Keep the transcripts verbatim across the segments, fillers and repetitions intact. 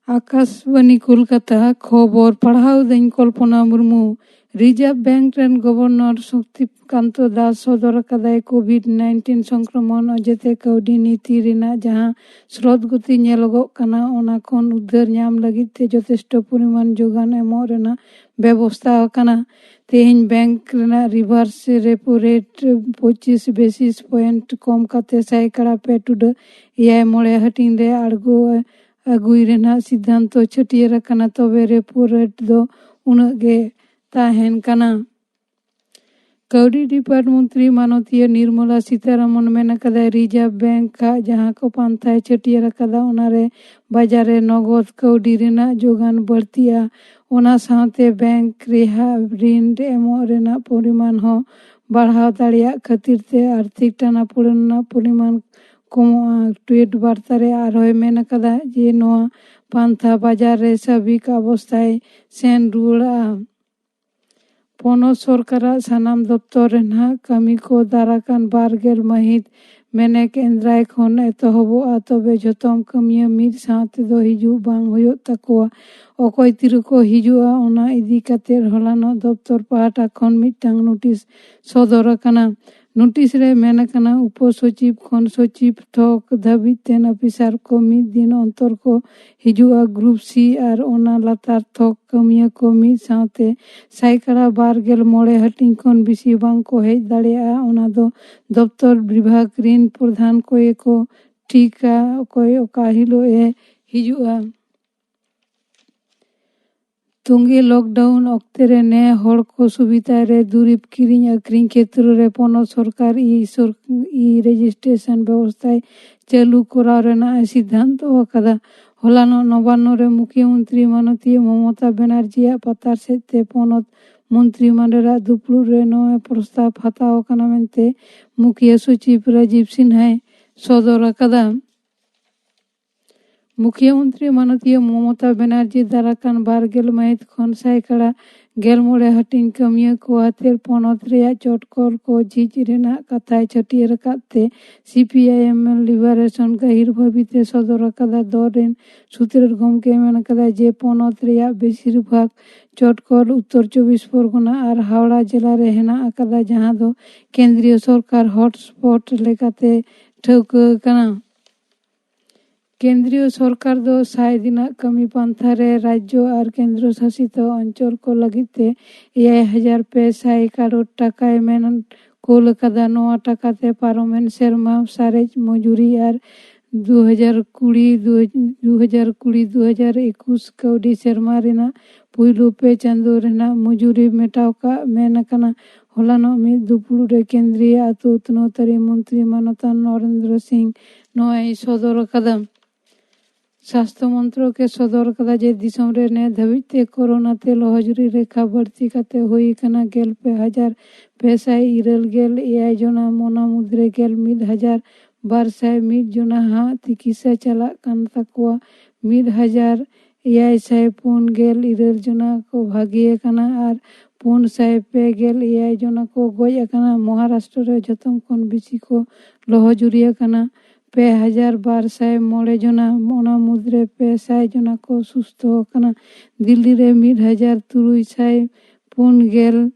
ᱟᱠᱟᱥᱵᱟᱱᱤ ᱠᱳᱞᱠᱟᱛᱟ, ᱠᱷᱚᱵᱚᱨ ᱯᱟᱲᱦᱟᱣ ᱫᱟᱹᱧ ᱠᱚᱞᱯᱚᱱᱟ ᱢᱩᱨᱢᱩ᱾ ᱨᱤᱡᱟᱨᱵᱷ ᱵᱮᱝᱠ ᱨᱮᱱ ᱜᱚᱵᱷᱚᱨᱱᱚᱨ ᱥᱚᱠᱛᱤᱠᱟᱱᱛᱚ ᱫᱟᱥ ᱥᱚᱫᱚᱨ ᱟᱠᱟᱫᱟᱭ ᱠᱳᱵᱷᱤᱰ ᱱᱟᱭᱤᱱᱴᱤᱱ ᱥᱚᱝᱠᱨᱚᱢᱚᱱ ᱚᱡᱮᱛᱮ ᱠᱟᱹᱣᱰᱤ ᱱᱤᱛᱤ ᱨᱮᱱᱟᱜ ᱡᱟᱦᱟᱸ ᱥᱨᱳᱛ ᱜᱚᱛᱤ ᱧᱮᱞᱚᱜᱚᱜ ᱠᱟᱱᱟ, ᱚᱱᱟ ᱠᱷᱚᱱ ᱩᱫᱽᱫᱷᱟᱹᱨ ᱧᱟᱢ ᱞᱟᱹᱜᱤᱫ ᱛᱮ ᱡᱚᱛᱷᱮᱥᱴᱚ ᱯᱚᱨᱤᱢᱟᱱ ᱡᱳᱜᱟᱱ ᱮᱢᱚᱜ ᱨᱮᱱᱟᱜ ᱵᱮᱵᱚᱥᱛᱷᱟ ᱟᱠᱟᱱᱟ᱾ ᱛᱮᱦᱮᱧ ᱵᱮᱝᱠ ᱨᱮᱱᱟᱜ ᱨᱤᱵᱷᱟᱨᱥ ᱨᱮᱯᱳ ᱨᱮᱴ ᱯᱚᱸᱪᱤᱥ ᱵᱮᱥᱤᱥ ᱯᱚᱭᱮᱱᱴ ᱠᱚᱢ ᱠᱟᱛᱮ ᱥᱟᱭᱠᱟᱲᱟ ᱯᱮ ᱴᱩᱰᱟᱹᱜ ᱮᱭᱟᱭ ᱢᱚᱬᱮ ᱦᱟᱹᱴᱤᱧ ᱨᱮ ᱟᱬᱜᱚ ᱟᱹᱜᱩᱭ ᱨᱮᱱᱟᱜ ᱥᱤᱫᱽᱫᱷᱟᱱᱛᱚ ᱪᱷᱟᱹᱴᱭᱟᱹᱨ ᱟᱠᱟᱱᱟ, ᱛᱚᱵᱮ ᱨᱮᱯᱳ ᱨᱮᱴ ᱫᱚ ᱩᱱᱟᱹᱜ ᱜᱮ ᱛᱟᱦᱮᱱ ᱠᱟᱱᱟ᱾ ᱠᱟᱹᱣᱰᱤ ᱰᱤᱯᱟᱨᱴ ᱢᱚᱱᱛᱨᱤ ᱢᱟᱱᱚᱛᱤᱭᱟᱹ ᱱᱤᱨᱢᱚᱞᱟ ᱥᱤᱛᱟᱨᱟᱢᱚᱱ ᱢᱮᱱ ᱟᱠᱟᱫᱟᱭ, ᱨᱤᱡᱟᱨᱵᱷ ᱵᱮᱝᱠ ᱟᱜ ᱡᱟᱦᱟᱸ ᱠᱚ ᱯᱟᱱᱛᱷᱟᱭ ᱪᱷᱟᱹᱴᱭᱟᱹᱨ ᱟᱠᱟᱫᱟ, ᱚᱱᱟᱨᱮ ᱵᱟᱡᱟᱨ ᱨᱮ ᱱᱚᱜᱚᱫ ᱠᱟᱹᱣᱰᱤ ᱨᱮᱱᱟᱜ ᱡᱳᱜᱟᱱ ᱵᱟᱹᱲᱛᱤᱜᱼᱟ᱾ ᱚᱱᱟ ᱥᱟᱶᱛᱮ ᱵᱮᱝᱠ ᱨᱮᱦᱟ ᱨᱤᱱ ᱮᱢᱚᱜ ᱨᱮᱱᱟᱜ ᱯᱚᱨᱤᱢᱟᱱ ᱦᱚᱸ ᱵᱟᱲᱦᱟᱣ ᱫᱟᱲᱮᱭᱟᱜ ᱠᱷᱟᱹᱛᱤᱨ ᱛᱮ ᱟᱨᱛᱷᱤᱠ ᱴᱟᱱᱟᱯᱚᱲᱮᱱ ᱨᱮᱱᱟᱜ ᱯᱚᱨᱤᱢᱟᱱ ᱠᱚᱢᱚᱜᱼᱟ᱾ ᱴᱩᱭᱤᱴ ᱵᱟᱨᱛᱟ ᱨᱮ ᱟᱨᱦᱚᱸᱭ ᱢᱮᱱ ᱟᱠᱟᱫᱟ ᱡᱮ ᱱᱚᱣᱟ ᱯᱟᱱᱛᱷᱟ ᱵᱟᱡᱟᱨ ᱨᱮ ᱥᱟᱵᱷᱤᱠ ᱚᱵᱚᱥᱛᱷᱟᱭ ᱥᱮᱱ ᱨᱩᱣᱟᱹᱲᱟ᱾ ᱯᱚᱱᱚᱛ ᱥᱚᱨᱠᱟᱨᱟᱜ ᱥᱟᱱᱟᱢ ᱫᱚᱯᱛᱚᱨ ᱨᱮᱱᱟᱜ ᱠᱟᱹᱢᱤ ᱠᱚ ᱫᱟᱨᱟᱠᱟᱱ ᱵᱟᱨ ᱜᱮᱞ ᱢᱟᱹᱦᱤᱛ ᱢᱮᱱᱮᱠ ᱮᱱᱫᱨᱟᱭ ᱠᱷᱚᱱ ᱮᱛᱚᱦᱚᱵᱚᱜᱼᱟ, ᱛᱚᱵᱮ ᱡᱷᱚᱛᱚᱢ ᱠᱟᱹᱢᱤᱭᱟᱹ ᱢᱤᱫ ᱥᱟᱶ ᱛᱮᱫᱚ ᱦᱤᱡᱩᱜ ᱵᱟᱝ ᱦᱩᱭᱩᱜ ᱛᱟᱠᱚᱣᱟ᱾ ᱚᱠᱚᱭ ᱛᱤᱨᱩ ᱠᱚ ᱦᱤᱡᱩᱜᱼᱟ, ᱚᱱᱟ ᱤᱫᱤ ᱠᱟᱛᱮ ᱦᱚᱞᱟᱱᱚᱜ ᱫᱚᱯᱛᱚᱨ ᱯᱟᱦᱴᱟ ᱠᱷᱚᱱ ᱢᱤᱫᱴᱟᱝ ᱱᱳᱴᱤᱥ ᱥᱚᱫᱚᱨ ᱟᱠᱟᱱᱟ᱾ ᱱᱳᱴᱤᱥ ᱨᱮ ᱢᱮᱱ ᱟᱠᱟᱱᱟ, ᱩᱯᱚ ᱥᱚᱪᱤᱵᱽ ᱠᱷᱚᱱ ᱥᱚᱪᱤᱵᱽ ᱛᱷᱚᱠ ᱫᱷᱟᱹᱵᱤᱡ ᱛᱮᱱ ᱚᱯᱷᱤᱥᱟᱨ ᱠᱚ ᱢᱤᱫ ᱫᱤᱱ ᱚᱱᱛᱚᱨ ᱠᱚ ᱦᱤᱡᱩᱜᱼᱟ᱾ ᱜᱨᱩᱯ ᱥᱤ ᱟᱨ ᱚᱱᱟ ᱞᱟᱛᱟᱨ ᱛᱷᱚᱠ ᱠᱟᱹᱢᱤᱭᱟᱹ ᱠᱚ ᱢᱤᱫ ᱥᱟᱶᱛᱮ ᱥᱟᱭᱠᱟᱲᱟ ᱵᱟᱨ ᱜᱮᱞ ᱢᱚᱬᱮ ᱦᱟᱹᱴᱤᱧ ᱠᱷᱚᱱ ᱵᱮᱥᱤ ᱵᱟᱝ ᱠᱚ ᱦᱮᱡ ᱫᱟᱲᱮᱭᱟᱜᱼᱟ᱾ ᱚᱱᱟ ᱫᱚ ᱫᱚᱯᱛᱚᱨ ᱵᱤᱵᱷᱟᱜᱽ ᱨᱤᱱ ᱯᱨᱚᱫᱷᱟᱱ ᱠᱚᱜᱮ ᱠᱚ ᱴᱷᱤᱠᱟ, ᱚᱠᱚᱭ ᱚᱠᱟ ᱦᱤᱞᱳᱜ ᱮ ᱦᱤᱡᱩᱜᱼᱟ᱾ ᱛᱚᱸᱜᱮ ᱞᱚᱠᱰᱟᱣᱩᱱ ᱚᱠᱛᱮ ᱨᱮ ᱱᱮ ᱦᱚᱲ ᱠᱚ ᱥᱩᱵᱤᱫᱷᱟ ᱨᱮ ᱫᱩᱨᱤᱵᱽ ᱠᱤᱨᱤᱧ ᱟᱹᱠᱷᱨᱤᱧ ᱠᱷᱮᱛᱨᱚ ᱨᱮ ᱯᱚᱱᱚᱛ ᱥᱚᱨᱠᱟᱨ ᱤ ᱥᱚᱨ-, ᱤ ᱨᱮᱡᱤᱥᱴᱨᱮᱥᱚᱱ ᱵᱮᱵᱚᱥᱛᱷᱟᱭ ᱪᱟᱹᱞᱩ ᱠᱚᱨᱟᱣ ᱨᱮᱱᱟᱜ ᱮ ᱥᱤᱫᱽᱫᱷᱟᱱᱛᱚ ᱟᱠᱟᱫᱟ᱾ ᱦᱚᱞᱟᱱᱚᱜ ᱱᱚᱵᱟᱱᱱᱚ ᱨᱮ ᱢᱩᱠᱷᱭᱟᱹ ᱢᱚᱱᱛᱨᱤ ᱢᱟᱱᱚᱛᱤᱭᱟᱹ ᱢᱚᱢᱚᱛᱟ ᱵᱮᱱᱟᱨᱡᱤᱭᱟᱜ ᱯᱟᱛᱟᱨ ᱥᱮᱫ ᱛᱮ ᱯᱚᱱᱚᱛ ᱢᱚᱱᱛᱨᱤ ᱢᱚᱸᱰᱚᱞ ᱨᱮᱱᱟᱜ ᱫᱩᱯᱲᱩᱵ ᱨᱮ ᱱᱚᱣᱟ ᱯᱨᱚᱥᱛᱟᱵ ᱦᱟᱛᱟᱣ ᱟᱠᱟᱱᱟ ᱢᱮᱱᱛᱮ ᱢᱩᱠᱷᱭᱟᱹ ᱥᱚᱪᱤᱵᱽ ᱨᱟᱡᱤᱵᱽ ᱥᱤᱱᱦᱟᱭ ᱥᱚᱫᱚᱨ ᱟᱠᱟᱫᱟ᱾ ᱢᱩᱠᱷᱭᱟᱹ ᱢᱚᱱᱛᱨᱤ ᱢᱟᱱᱚᱛᱤᱭᱟᱹ ᱢᱚᱢᱚᱛᱟ ᱵᱮᱱᱟᱨᱡᱤ ᱫᱟᱨᱟᱠᱟᱱ ᱵᱟᱨ ᱜᱮᱞ ᱢᱟᱹᱦᱤᱛ ᱠᱷᱚᱱ ᱥᱟᱭᱠᱟᱲᱟ ᱜᱮᱞ ᱢᱚᱬᱮ ᱦᱟᱹᱴᱤᱧ ᱠᱟᱹᱢᱤᱭᱟᱹ ᱠᱚ ᱟᱛᱮ ᱯᱚᱱᱚᱛ ᱨᱮᱭᱟᱜ ᱪᱚᱴᱠᱚᱞ ᱠᱚ ᱡᱷᱤᱡ ᱨᱮᱱᱟᱜ ᱠᱟᱛᱷᱟᱭ ᱪᱷᱟᱹᱴᱭᱟᱹᱨ ᱟᱠᱟᱫ ᱛᱮ C P I M L ᱞᱤᱵᱟᱨᱮᱥᱚᱱ ᱜᱟᱹᱦᱤᱨ ᱵᱷᱟᱹᱵᱤᱛᱮ ᱥᱚᱫᱚᱨ ᱟᱠᱟᱫᱟ᱾ ᱫᱚᱞ ᱨᱮᱱ ᱥᱩᱛᱨᱮᱛ ᱜᱚᱢᱠᱮ ᱢᱮᱱ ᱟᱠᱟᱫᱟ ᱡᱮ ᱯᱚᱱᱚᱛ ᱨᱮᱭᱟᱜ ᱵᱮᱥᱤᱨ ᱵᱷᱟᱜᱽ ᱪᱚᱴᱠᱚᱞ ᱩᱛᱛᱚᱨ ᱪᱚᱵᱵᱤᱥ ᱯᱚᱨᱜᱚᱱᱟ ᱟᱨ ᱦᱟᱣᱲᱟ ᱡᱮᱞᱟ ᱨᱮ ᱦᱮᱱᱟᱜ ᱟᱠᱟᱫᱟ, ᱡᱟᱦᱟᱸ ᱫᱚ ᱠᱮᱱᱫᱨᱤᱭᱚ ᱥᱚᱨᱠᱟᱨ ᱦᱚᱴᱥᱯᱚᱴ ᱞᱮᱠᱟᱛᱮ ᱴᱷᱟᱹᱣᱠᱟᱹ ᱟᱠᱟᱱᱟ᱾ ᱠᱮᱱᱫᱨᱤᱭᱚ ᱥᱚᱨᱠᱟᱨ ᱫᱚ ᱥᱟᱭ ᱫᱤᱱᱟᱜ ᱠᱟᱹᱢᱤ ᱯᱟᱱᱛᱷᱟ ᱨᱮ ᱨᱟᱡᱽᱡᱚ ᱟᱨ ᱠᱮᱱᱫᱨᱚ ᱥᱟᱥᱤᱛ ᱚᱧᱪᱚᱞ ᱠᱚ ᱞᱟᱹᱜᱤᱫ ᱛᱮ ᱮᱭᱟᱭ ᱦᱟᱡᱟᱨ ᱯᱮ ᱥᱟᱭ ᱠᱟᱨᱳᱲ ᱴᱟᱠᱟᱭ ᱢᱮᱱ ᱠᱳᱞ ᱟᱠᱟᱫᱟ᱾ ᱱᱚᱣᱟ ᱴᱟᱠᱟᱛᱮ ᱯᱟᱨᱚᱢᱮᱱ ᱥᱮᱨᱢᱟ ᱥᱟᱨᱮᱡ ᱢᱚᱡᱩᱨᱤ ᱟᱨ ᱫᱩ ᱦᱟᱡᱟᱨ ᱠᱩᱲᱤ, ᱫᱩ ᱦᱟᱡᱟᱨ ᱠᱩᱲᱤ ᱫᱩ ᱦᱟᱡᱟᱨ ᱮᱠᱩᱥ ᱠᱟᱹᱣᱰᱤ ᱥᱮᱨᱢᱟ ᱨᱮᱱᱟᱜ ᱯᱩᱭᱞᱩ ᱯᱮ ᱪᱟᱸᱫᱳ ᱨᱮᱱᱟᱜ ᱢᱚᱡᱩᱨᱤ ᱢᱮᱴᱟᱣ ᱠᱟᱜ ᱢᱮᱱ ᱟᱠᱟᱱᱟ᱾ ᱦᱚᱞᱟᱱᱚᱜ ᱢᱤᱫ ᱫᱩᱯᱩᱲᱩᱵ ᱨᱮ ᱠᱮᱱᱫᱨᱤᱭᱚ ᱟᱛᱳ ᱩᱛᱱᱟᱹᱣ ᱛᱟᱹᱨᱤ ᱢᱚᱱᱛᱨᱤ ᱢᱟᱱᱚᱛᱟᱱ ᱱᱚᱨᱮᱱᱫᱨᱚ ᱥᱤᱝ ᱱᱚᱣᱟᱭ ᱥᱚᱫᱚᱨ ᱟᱠᱟᱫᱟ᱾ ᱥᱟᱥᱛᱷᱚ ᱢᱚᱱᱛᱨᱚᱠ ᱮ ᱥᱚᱫᱚᱨ ᱟᱠᱟᱫᱟ ᱡᱮ ᱫᱤᱥᱚᱢ ᱨᱮ ᱱᱤᱛ ᱫᱷᱟᱹᱵᱤᱡ ᱛᱮ ᱠᱳᱨᱳᱱᱟ ᱛᱮ ᱞᱚᱦᱚᱡᱩᱨᱤ ᱨᱮᱠᱷᱟ ᱵᱟᱹᱲᱛᱤ ᱠᱟᱛᱮ ᱦᱩᱭ ᱟᱠᱟᱱᱟ ᱜᱮᱞ ᱯᱮ ᱦᱟᱡᱟᱨ ᱯᱮ ᱥᱟᱭ ᱤᱨᱟᱹᱞ ᱜᱮᱞ ᱮᱭᱟᱭ ᱡᱚᱱᱟ᱾ ᱚᱱᱟ ᱢᱩᱫᱽᱨᱮ ᱜᱮᱞ ᱢᱤᱫ ᱦᱟᱡᱟᱨ ᱵᱟᱨ ᱥᱟᱭ ᱢᱤᱫ ᱡᱚᱱᱟ ᱦᱟᱜ ᱛᱤᱠᱤᱥᱟ ᱪᱟᱞᱟᱜ ᱠᱟᱱ ᱛᱟᱠᱚᱣᱟ᱾ ᱢᱤᱫ ᱦᱟᱡᱟᱨ ᱮᱭᱟᱭ ᱥᱟᱭ ᱯᱩᱱ ᱜᱮᱞ ᱤᱨᱟᱹᱞ ᱡᱚᱱᱟ ᱠᱚ ᱵᱷᱟᱜᱮ ᱟᱠᱟᱱᱟ ᱟᱨ ᱯᱩᱱ ᱥᱟᱭ ᱯᱮ ᱜᱮᱞ ᱮᱭᱟᱭ ᱡᱚᱱᱟ ᱠᱚ ᱜᱚᱡ ᱟᱠᱟᱱᱟ᱾ ᱢᱚᱦᱟᱨᱟᱥᱴᱨᱚ ᱨᱮ ᱡᱷᱚᱛᱚᱢ ᱠᱷᱚᱱ ᱵᱮᱥᱤ ᱠᱚ ᱞᱚᱦᱚᱡᱩᱨᱤ ᱟᱠᱟᱱᱟ, ᱯᱮ ᱦᱟᱡᱟᱨ ᱵᱟᱨ ᱥᱟᱭ ᱢᱚᱬᱮ ᱡᱚᱱᱟ᱾ ᱚᱱᱟ ᱢᱩᱫᱽᱨᱮ ᱯᱮ ᱥᱟᱭ ᱡᱚᱱᱟ ᱠᱚ ᱥᱩᱥᱛᱷᱚ ᱟᱠᱟᱱᱟ᱾ ᱫᱤᱞᱞᱤ ᱨᱮ ᱢᱤᱫ ᱦᱟᱡᱟᱨ ᱛᱩᱨᱩᱭ ᱥᱟᱭ ᱯᱩᱱ ᱜᱮᱞ,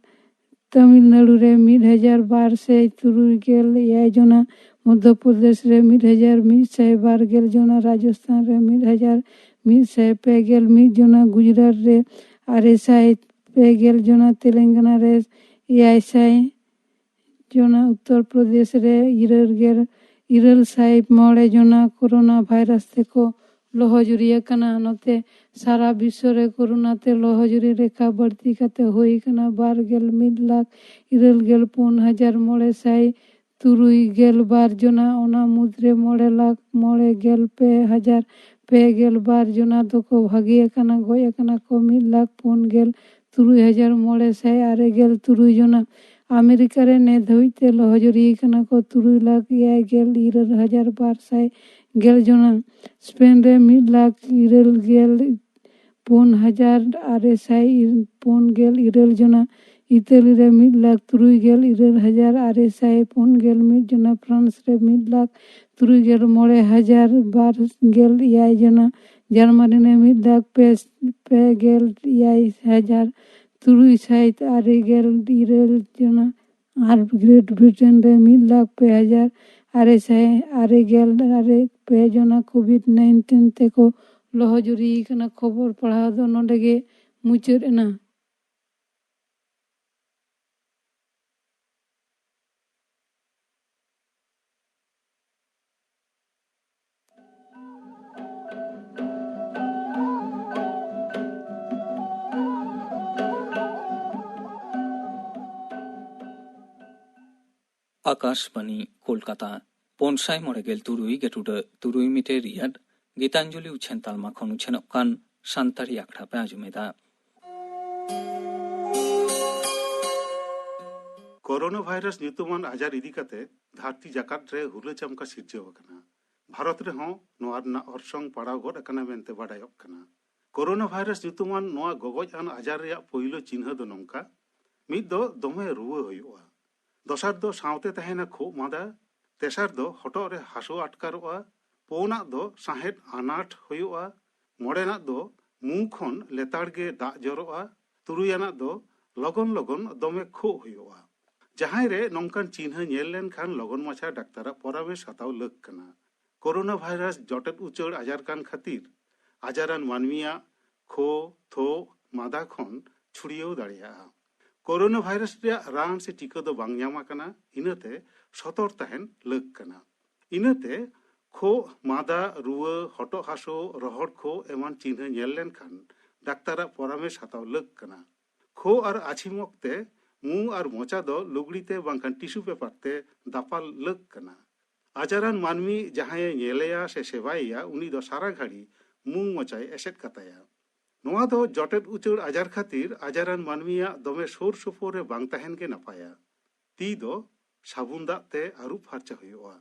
ᱛᱟᱢᱤᱞᱱᱟᱲᱩ ᱨᱮ ᱢᱤᱫ ᱦᱟᱡᱟᱨ ᱵᱟᱨ ᱥᱟᱭ ᱛᱩᱨᱩᱭ ᱜᱮᱞ ᱮᱭᱟᱭ ᱡᱚᱱᱟ, ᱢᱚᱫᱽᱫᱷᱚ ᱯᱨᱚᱫᱮᱥ ᱨᱮ ᱢᱤᱫ ᱦᱟᱡᱟᱨ ᱢᱤᱫ ᱥᱟᱭ ᱵᱟᱨ ᱜᱮᱞ ᱡᱚᱱᱟ, ᱨᱟᱡᱚᱥᱛᱷᱟᱱ ᱨᱮ ᱢᱤᱫ ᱦᱟᱡᱟᱨ ᱢᱤᱫ ᱥᱟᱭ ᱯᱮ ᱜᱮᱞ ᱢᱤᱫ ᱡᱚᱱᱟ, ᱜᱩᱡᱽᱨᱟᱴ ᱨᱮ ᱟᱨᱮ ᱥᱟᱭ ᱯᱮ ᱜᱮᱞ ᱡᱚᱱᱟ, ᱛᱮᱞᱮᱝᱜᱟᱱᱟ ᱨᱮ ᱮᱭᱟᱭ ᱥᱟᱭ ᱡᱚᱱᱟ, ᱩᱛᱛᱚᱨ ᱯᱨᱚᱫᱮᱥ ᱨᱮ ᱤᱨᱟᱹᱞ ᱜᱮᱞ, ᱤᱨᱟᱹᱞ ᱥᱟᱭ ᱢᱚᱬᱮ ᱡᱚᱱᱟ ᱠᱳᱨᱳᱱᱟ ᱵᱷᱟᱭᱨᱟᱥ ᱛᱮᱠᱚ ᱞᱚᱦᱚᱡᱩᱨᱤ ᱟᱠᱟᱱᱟ᱾ ᱱᱚᱛᱮ ᱥᱟᱨᱟ ᱵᱤᱥᱥᱚ ᱨᱮ ᱠᱳᱨᱳᱱᱟ ᱛᱮ ᱞᱚᱦᱚᱡᱩᱨᱤ ᱨᱮᱠᱷᱟ ᱵᱟᱹᱲᱛᱤ ᱠᱟᱛᱮ ᱦᱩᱭ ᱟᱠᱟᱱᱟ ᱵᱟᱨ ᱜᱮᱞ ᱢᱤᱫ ᱞᱟᱠᱷ ᱤᱨᱟᱹᱞ ᱜᱮᱞ ᱯᱩᱱ ᱦᱟᱡᱟᱨ ᱢᱚᱬᱮ ᱥᱟᱭ ᱛᱩᱨᱩᱭ ᱜᱮᱞ ᱵᱟᱨ ᱡᱚᱱᱟ᱾ ᱚᱱᱟ ᱢᱩᱫᱽᱨᱮ ᱢᱚᱬᱮ ᱞᱟᱠᱷ ᱢᱚᱬᱮ ᱜᱮᱞ ᱯᱮ ᱦᱟᱡᱟᱨ ᱯᱮ ᱜᱮᱞ ᱵᱟᱨ ᱡᱚᱱᱟ ᱫᱚᱠᱚ ᱵᱷᱟᱜᱮ ᱟᱠᱟᱱᱟ᱾ ᱜᱚᱡ ᱟᱠᱟᱱᱟ ᱠᱚ ᱢᱤᱫ ᱞᱟᱠᱷ ᱯᱩᱱ ᱜᱮᱞ ᱛᱩᱨᱩᱭ ᱦᱟᱡᱟᱨ ᱢᱚᱬᱮ ᱥᱟᱭ ᱟᱨᱮ ᱜᱮᱞ ᱛᱩᱨᱩᱭ ᱡᱚᱱᱟ᱾ ᱟᱢᱮᱨᱤᱠᱟ ᱨᱮ ᱱᱤᱛ ᱫᱷᱟᱹᱵᱤᱡ ᱛᱮ ᱞᱚᱦᱚᱡᱩᱨᱤ ᱟᱠᱟᱱᱟ ᱠᱚ ᱛᱩᱨᱩᱭ ᱞᱟᱠᱷ ᱮᱭᱟᱭ ᱜᱮᱞ ᱤᱨᱟᱹᱞ ᱦᱟᱡᱟᱨ ᱵᱟᱨ ᱥᱟᱭ ᱜᱮᱞ ᱡᱚᱱᱟ᱾ ᱥᱯᱮᱱ ᱨᱮ ᱢᱤᱫ ᱞᱟᱠᱷ ᱤᱨᱟᱹᱞ ᱜᱮᱞ ᱯᱩᱱ ᱦᱟᱡᱟᱨ ᱟᱨᱮ ᱥᱟᱭ ᱯᱩᱱ ᱜᱮᱞ ᱤᱨᱟᱹᱞ ᱡᱚᱱᱟ, ᱤᱛᱟᱞᱤ ᱨᱮ ᱢᱤᱫ ᱞᱟᱠᱷ ᱛᱩᱨᱩᱭ ᱜᱮᱞ ᱤᱨᱟᱹᱞ ᱦᱟᱡᱟᱨ ᱟᱨᱮ ᱥᱟᱭ ᱯᱩᱱ ᱜᱮᱞ ᱢᱤᱫ ᱡᱚᱱᱟ, ᱯᱷᱨᱟᱱᱥ ᱨᱮ ᱢᱤᱫ ᱞᱟᱠᱷ ᱛᱩᱨᱩᱭ ᱜᱮᱞ ᱢᱚᱬᱮ ᱦᱟᱡᱟᱨ ᱵᱟᱨ ᱜᱮᱞ ᱮᱭᱟᱭ ᱡᱚᱱᱟ, ᱡᱟᱨᱢᱟᱱᱤ ᱨᱮ ᱢᱤᱫ ᱞᱟᱠᱷ ᱯᱮ, ᱯᱮ ᱜᱮᱞ ᱮᱭᱟᱭ ᱦᱟᱡᱟᱨ ᱛᱩᱨᱩᱭ ᱥᱟᱭ ᱟᱨᱮ ᱜᱮᱞ ᱤᱨᱟᱹᱞ ᱡᱚᱱᱟ, ᱟᱨ ᱜᱨᱮᱴ ᱵᱨᱤᱴᱮᱱ ᱨᱮ ᱢᱤᱫ ᱞᱟᱠᱷ ᱯᱮ ᱦᱟᱡᱟᱨ ᱟᱨᱮ ᱥᱟᱭ ᱟᱨᱮ ᱜᱮᱞ ᱟᱨᱮ ᱯᱮ ᱡᱚᱱᱟ ᱠᱳᱵᱷᱤᱰ ᱱᱟᱭᱤᱱᱴᱤᱱ ᱛᱮᱠᱚ ᱞᱚᱦᱚᱡᱩᱨᱤ ᱠᱟᱱᱟ᱾ ᱠᱷᱚᱵᱚᱨ ᱯᱟᱲᱦᱟᱣ ᱫᱚ ᱱᱚᱰᱮ ᱜᱮ ᱢᱩᱪᱟᱹᱫ ᱮᱱᱟ᱾ ᱟᱠᱟᱥᱵᱟᱱᱤ ᱠᱳᱞᱠᱟᱛᱟ, ᱯᱩᱱ ᱥᱟᱭ ᱢᱚᱬᱮ ᱜᱮᱞ ᱛᱩᱨᱩᱭ ᱜᱮᱴᱩᱰᱟᱹ ᱛᱩᱨᱩᱭ ᱢᱤᱴᱟᱨ ᱨᱤᱭᱟᱫ ᱜᱤᱛᱟᱧᱡᱚᱞᱤ ᱩᱪᱷᱟᱹᱱ ᱛᱟᱞᱢᱟ ᱠᱷᱚᱱ ᱩᱪᱷᱟᱹᱱᱚᱜ ᱠᱟᱱ ᱥᱟᱱᱛᱟᱲᱤ ᱟᱠᱷᱲᱟ ᱯᱮ ᱟᱸᱡᱚᱢᱮᱫᱟ᱾ ᱠᱳᱨᱳᱱᱟ ᱵᱷᱟᱭᱨᱟᱥ ᱧᱩᱛᱩᱢᱟᱱ ᱟᱡᱟᱨ ᱤᱫᱤ ᱠᱟᱛᱮ ᱫᱷᱟᱹᱨᱛᱤ ᱡᱟᱠᱟᱛ ᱨᱮ ᱦᱩᱞᱟᱹ ᱪᱟᱢᱠᱟ ᱥᱤᱨᱡᱟᱹᱣ ᱟᱠᱟᱱᱟ᱾ ᱵᱷᱟᱨᱚᱛ ᱨᱮᱦᱚᱸ ᱱᱚᱣᱟ ᱨᱮᱱᱟᱜ ᱚᱨᱥᱚᱝ ᱯᱟᱲᱟᱣ ᱜᱚᱫ ᱟᱠᱟᱱᱟ ᱢᱮᱱᱛᱮ ᱵᱟᱰᱟᱭᱚᱜ ᱠᱟᱱᱟ᱾ ᱠᱳᱨᱳᱱᱟ ᱵᱷᱟᱭᱨᱟᱥ ᱧᱩᱛᱩᱢᱟᱱ ᱱᱚᱣᱟ ᱜᱚᱜᱚᱡ ᱟᱱ ᱟᱡᱟᱨ ᱨᱮᱭᱟᱜ ᱯᱳᱭᱞᱳ ᱪᱤᱱᱦᱟᱹ ᱫᱚ ᱱᱚᱝᱠᱟ: ᱢᱤᱫ ᱫᱚ ᱫᱚᱢᱮ ᱨᱩᱣᱟᱹ ᱦᱩᱭᱩᱜᱼᱟ, ᱫᱚᱥᱟᱨ ᱫᱚ ᱥᱟᱶᱛᱮ ᱛᱟᱦᱮᱱᱟ ᱠᱷᱩᱜ ᱢᱟᱸᱫᱟ, ᱛᱮᱥᱟᱨ ᱫᱚ ᱦᱚᱴᱚᱜ ᱨᱮ ᱦᱟᱹᱥᱩ ᱟᱴᱠᱟᱨᱚᱜᱼᱟ, ᱯᱩᱱᱟᱜ ᱫᱚ ᱥᱟᱦᱮᱫ ᱟᱱᱟᱴ ᱦᱩᱭᱩᱜᱼᱟ, ᱢᱚᱬᱮᱱᱟᱜ ᱫᱚ ᱢᱩ ᱠᱷᱚᱱ ᱞᱮᱛᱟᱲ ᱜᱮ ᱫᱟᱜ ᱡᱚᱨᱚᱜᱼᱟ, ᱛᱩᱨᱩᱭᱟᱱᱟᱜ ᱫᱚ ᱞᱚᱜᱚᱱ ᱞᱚᱜᱚᱱ ᱫᱚᱢᱮ ᱠᱷᱩᱜ ᱦᱩᱭᱩᱜᱼᱟ᱾ ᱡᱟᱦᱟᱸᱭ ᱨᱮ ᱱᱚᱝᱠᱟᱱ ᱪᱤᱱᱦᱟᱹ ᱧᱮᱞ ᱞᱮᱱᱠᱷᱟᱱ ᱞᱚᱜᱚᱱ ᱢᱟᱪᱷᱟ ᱰᱟᱠᱛᱟᱨᱟᱜ ᱯᱚᱨᱟᱢᱮᱥ ᱦᱟᱛᱟᱣ ᱞᱟᱹᱠ ᱠᱟᱱᱟ᱾ ᱠᱳᱨᱳᱱᱟ ᱵᱷᱟᱭᱨᱟᱥ ᱡᱚᱴᱮᱫ ᱩᱪᱟᱹᱲ ᱟᱡᱟᱨ ᱠᱟᱱ ᱠᱷᱟᱹᱛᱤᱨ ᱟᱡᱟᱨᱟᱱ ᱢᱟᱹᱱᱢᱤᱭᱟᱜ ᱠᱷᱳ, ᱛᱷᱳᱜ, ᱢᱟᱫᱟ ᱠᱷᱚᱱ ᱪᱷᱩᱲᱭᱟᱹᱣ ᱫᱟᱲᱮᱭᱟᱜᱼᱟ᱾ ᱠᱳᱨᱳᱱᱟ ᱵᱷᱟᱭᱨᱟᱥ ᱨᱮᱭᱟᱜ ᱨᱟᱱ ᱥᱮ ᱴᱤᱠᱟᱹ ᱫᱚ ᱵᱟᱝ ᱧᱟᱢ ᱟᱠᱟᱱᱟ, ᱤᱱᱟᱹᱛᱮ ᱥᱚᱛᱚᱨ ᱛᱟᱦᱮᱱ ᱞᱟᱹᱠ ᱠᱟᱱᱟ᱾ ᱤᱱᱟᱹᱛᱮ ᱠᱷᱳᱜ, ᱢᱟᱫᱟ, ᱨᱩᱣᱟᱹ, ᱦᱚᱴᱚᱜ ᱦᱟᱹᱥᱩ, ᱨᱚᱦᱚᱲ ᱠᱷᱳᱜ ᱮᱢᱟᱱ ᱪᱤᱱᱦᱟᱹ ᱧᱮᱞ ᱞᱮᱱᱠᱷᱟᱱ ᱰᱟᱠᱛᱟᱨᱟᱜ ᱯᱚᱨᱟᱢᱮᱥ ᱦᱟᱛᱟᱣ ᱞᱟᱹᱠ ᱠᱟᱱᱟ᱾ ᱠᱷᱳᱜ ᱟᱨ ᱟᱹᱪᱷᱤᱢ ᱚᱠᱛᱮ ᱢᱩ ᱟᱨ ᱢᱚᱪᱟ ᱫᱚ ᱞᱩᱜᱽᱲᱤ ᱛᱮ ᱵᱟᱝᱠᱷᱟᱱ ᱴᱤᱥᱩ ᱯᱮᱯᱟᱨ ᱛᱮ ᱫᱟᱯᱟᱞ ᱞᱟᱹᱠ ᱠᱟᱱᱟ᱾ ᱟᱡᱟᱨᱟᱱ ᱢᱟᱹᱱᱢᱤ ᱡᱟᱦᱟᱸᱭᱮ ᱧᱮᱞᱮᱭᱟ ᱥᱮ ᱥᱮᱵᱟᱭᱮᱭᱟ, ᱩᱱᱤ ᱫᱚ ᱥᱟᱨᱟ ᱜᱷᱟᱹᱲᱤ ᱢᱩ ᱢᱚᱪᱟᱭ ᱮᱥᱮᱫ ᱠᱟᱛᱟᱭᱟ᱾ ᱱᱚᱣᱟ ᱫᱚ ᱡᱚᱴᱮᱫ ᱩᱪᱟᱹᱲ ᱟᱡᱟᱨ ᱠᱷᱟᱹᱛᱤᱨ ᱟᱡᱟᱨᱟᱱ ᱢᱟᱹᱱᱢᱤᱭᱟᱜ ᱫᱚᱢᱮ ᱥᱩᱨ ᱥᱩᱯᱩᱨ ᱨᱮ ᱵᱟᱝ ᱛᱟᱦᱮᱱ ᱜᱮ ᱱᱟᱯᱟᱭᱟ᱾ ᱛᱤ ᱫᱚ ᱥᱟᱵᱩᱱ ᱫᱟᱜ ᱛᱮ ᱟᱹᱨᱩᱵ ᱯᱷᱟᱨᱪᱟ ᱦᱩᱭᱩᱜᱼᱟ᱾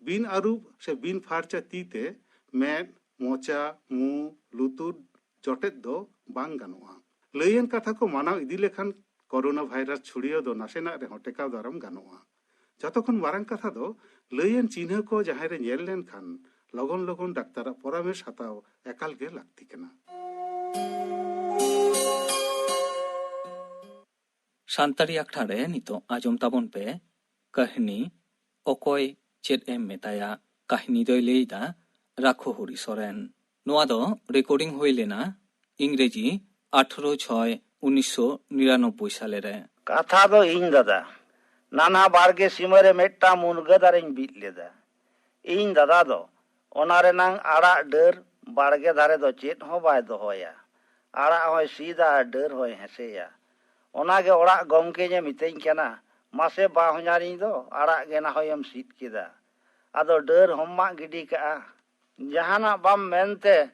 ᱵᱤᱱ ᱟᱹᱨᱩᱵ ᱥᱮ ᱵᱤᱱ ᱯᱷᱟᱨᱪᱟ ᱛᱤ ᱛᱮ ᱢᱮᱫ, ᱢᱚᱪᱟ, ᱢᱩ, ᱞᱩᱛᱩᱨ, ᱪᱚᱴᱮᱫ ᱫᱚ ᱵᱟᱝ ᱜᱟᱱᱚᱜᱼᱟ᱾ ᱞᱟᱹᱭᱟᱱ ᱠᱟᱛᱷᱟ ᱠᱚ ᱢᱟᱱᱟᱣ ᱤᱫᱤ ᱞᱮᱠᱷᱟᱱ ᱠᱳᱨᱳᱱᱟ ᱵᱷᱟᱭᱨᱟᱥ ᱪᱷᱩᱲᱭᱟᱹᱣ ᱫᱚ ᱱᱟᱥᱮᱱᱟᱜ ᱨᱮᱦᱚᱸ ᱴᱮᱠᱟᱣ ᱫᱟᱨᱟᱢ ᱜᱟᱱᱚᱜᱼᱟ᱾ ᱡᱚᱛᱚ ᱠᱷᱚᱱ ᱢᱟᱨᱟᱝ ᱠᱟᱛᱷᱟ ᱫᱚ ᱞᱟᱹᱭᱟᱱ ᱪᱤᱱᱦᱟᱹ ᱠᱚ ᱡᱟᱦᱟᱸᱭ ᱨᱮ ᱧᱮᱞ ᱞᱮᱱᱠᱷᱟᱱ ᱞᱚᱜᱚᱱ ᱞᱚᱜᱚᱱ ᱰᱟᱠᱛᱟᱨᱟᱜ ᱯᱚᱨᱟᱢᱮᱥ ᱦᱟᱛᱟᱣ ᱮᱠᱟᱞ ᱜᱮ ᱞᱟᱹᱠᱛᱤ ᱠᱟᱱᱟ᱾ ᱥᱟᱱᱛᱟᱲᱤ ᱟᱠᱷᱲᱟ ᱨᱮ ᱱᱤᱛᱚᱜ ᱟᱸᱡᱚᱢ ᱛᱟᱵᱚᱱ ᱯᱮ ᱠᱟᱹᱦᱱᱤ ᱚᱠᱚᱭ ᱪᱮᱫ ᱮᱢ ᱢᱮᱛᱟᱭᱟ᱾ ᱠᱟᱹᱦᱱᱤ ᱫᱚᱭ ᱞᱟᱹᱭᱫᱟ ᱨᱟᱠᱷᱩ ᱦᱩᱨᱤ ᱥᱚᱨᱮᱱ᱾ ᱱᱚᱣᱟ ᱫᱚ ᱨᱮᱠᱚᱨᱰᱤᱝ ᱦᱩᱭ ᱞᱮᱱᱟ ᱤᱝᱨᱮᱡᱤ ᱟᱴᱷᱨᱚ ᱪᱷᱚᱭ ᱩᱱᱤᱥᱥᱚ ᱱᱤᱨᱟᱱᱚᱵᱵᱳᱭ ᱥᱟᱞᱮ ᱨᱮ᱾ ᱠᱟᱛᱷᱟ ᱫᱚ ᱤᱧ ᱫᱟᱫᱟ᱾ ᱱᱟᱱᱦᱟ ᱵᱟᱲᱜᱮ ᱥᱤᱢᱟᱹ ᱨᱮ ᱢᱤᱫᱴᱟᱝ ᱢᱩᱱᱜᱟᱹ ᱫᱟᱨᱮᱧ ᱵᱤᱫ ᱞᱮᱫᱟ᱾ ᱤᱧ ᱫᱟᱫᱟ ᱫᱚ ᱚᱱᱟ ᱨᱮᱱᱟᱝ ᱟᱲᱟᱜ ᱰᱟᱹᱨ ᱵᱟᱲᱜᱮ ᱫᱷᱟᱨᱮ ᱫᱚ ᱪᱮᱫ ᱦᱚᱸ ᱵᱟᱭ ᱫᱚᱦᱚᱭᱟ᱾ ᱟᱲᱟᱜ ᱦᱚᱸᱭ ᱥᱤᱫᱟ ᱟᱨ ᱰᱟᱹᱨ ᱦᱚᱸᱭ ᱦᱮᱸᱥᱮᱭᱟ᱾ ᱚᱱᱟᱜᱮ ᱚᱲᱟᱜ ᱜᱚᱢᱠᱮᱧ ᱮ ᱢᱤᱛᱟᱹᱧ ᱠᱟᱱᱟ, "ᱢᱟᱥᱮ ᱵᱟ ᱦᱚᱧᱦᱟᱨᱤᱧ ᱫᱚ, ᱟᱲᱟᱜ ᱜᱮ ᱱᱟᱦᱚᱭᱮᱢ ᱥᱤᱫ ᱠᱮᱫᱟ, ᱟᱫᱚ ᱰᱟᱹᱨ ᱦᱚᱸᱢ ᱢᱟᱜ ᱜᱤᱰᱤ ᱠᱟᱜᱼᱟ?" ᱡᱟᱦᱟᱱᱟᱜ ᱵᱟᱢ ᱢᱮᱱᱛᱮ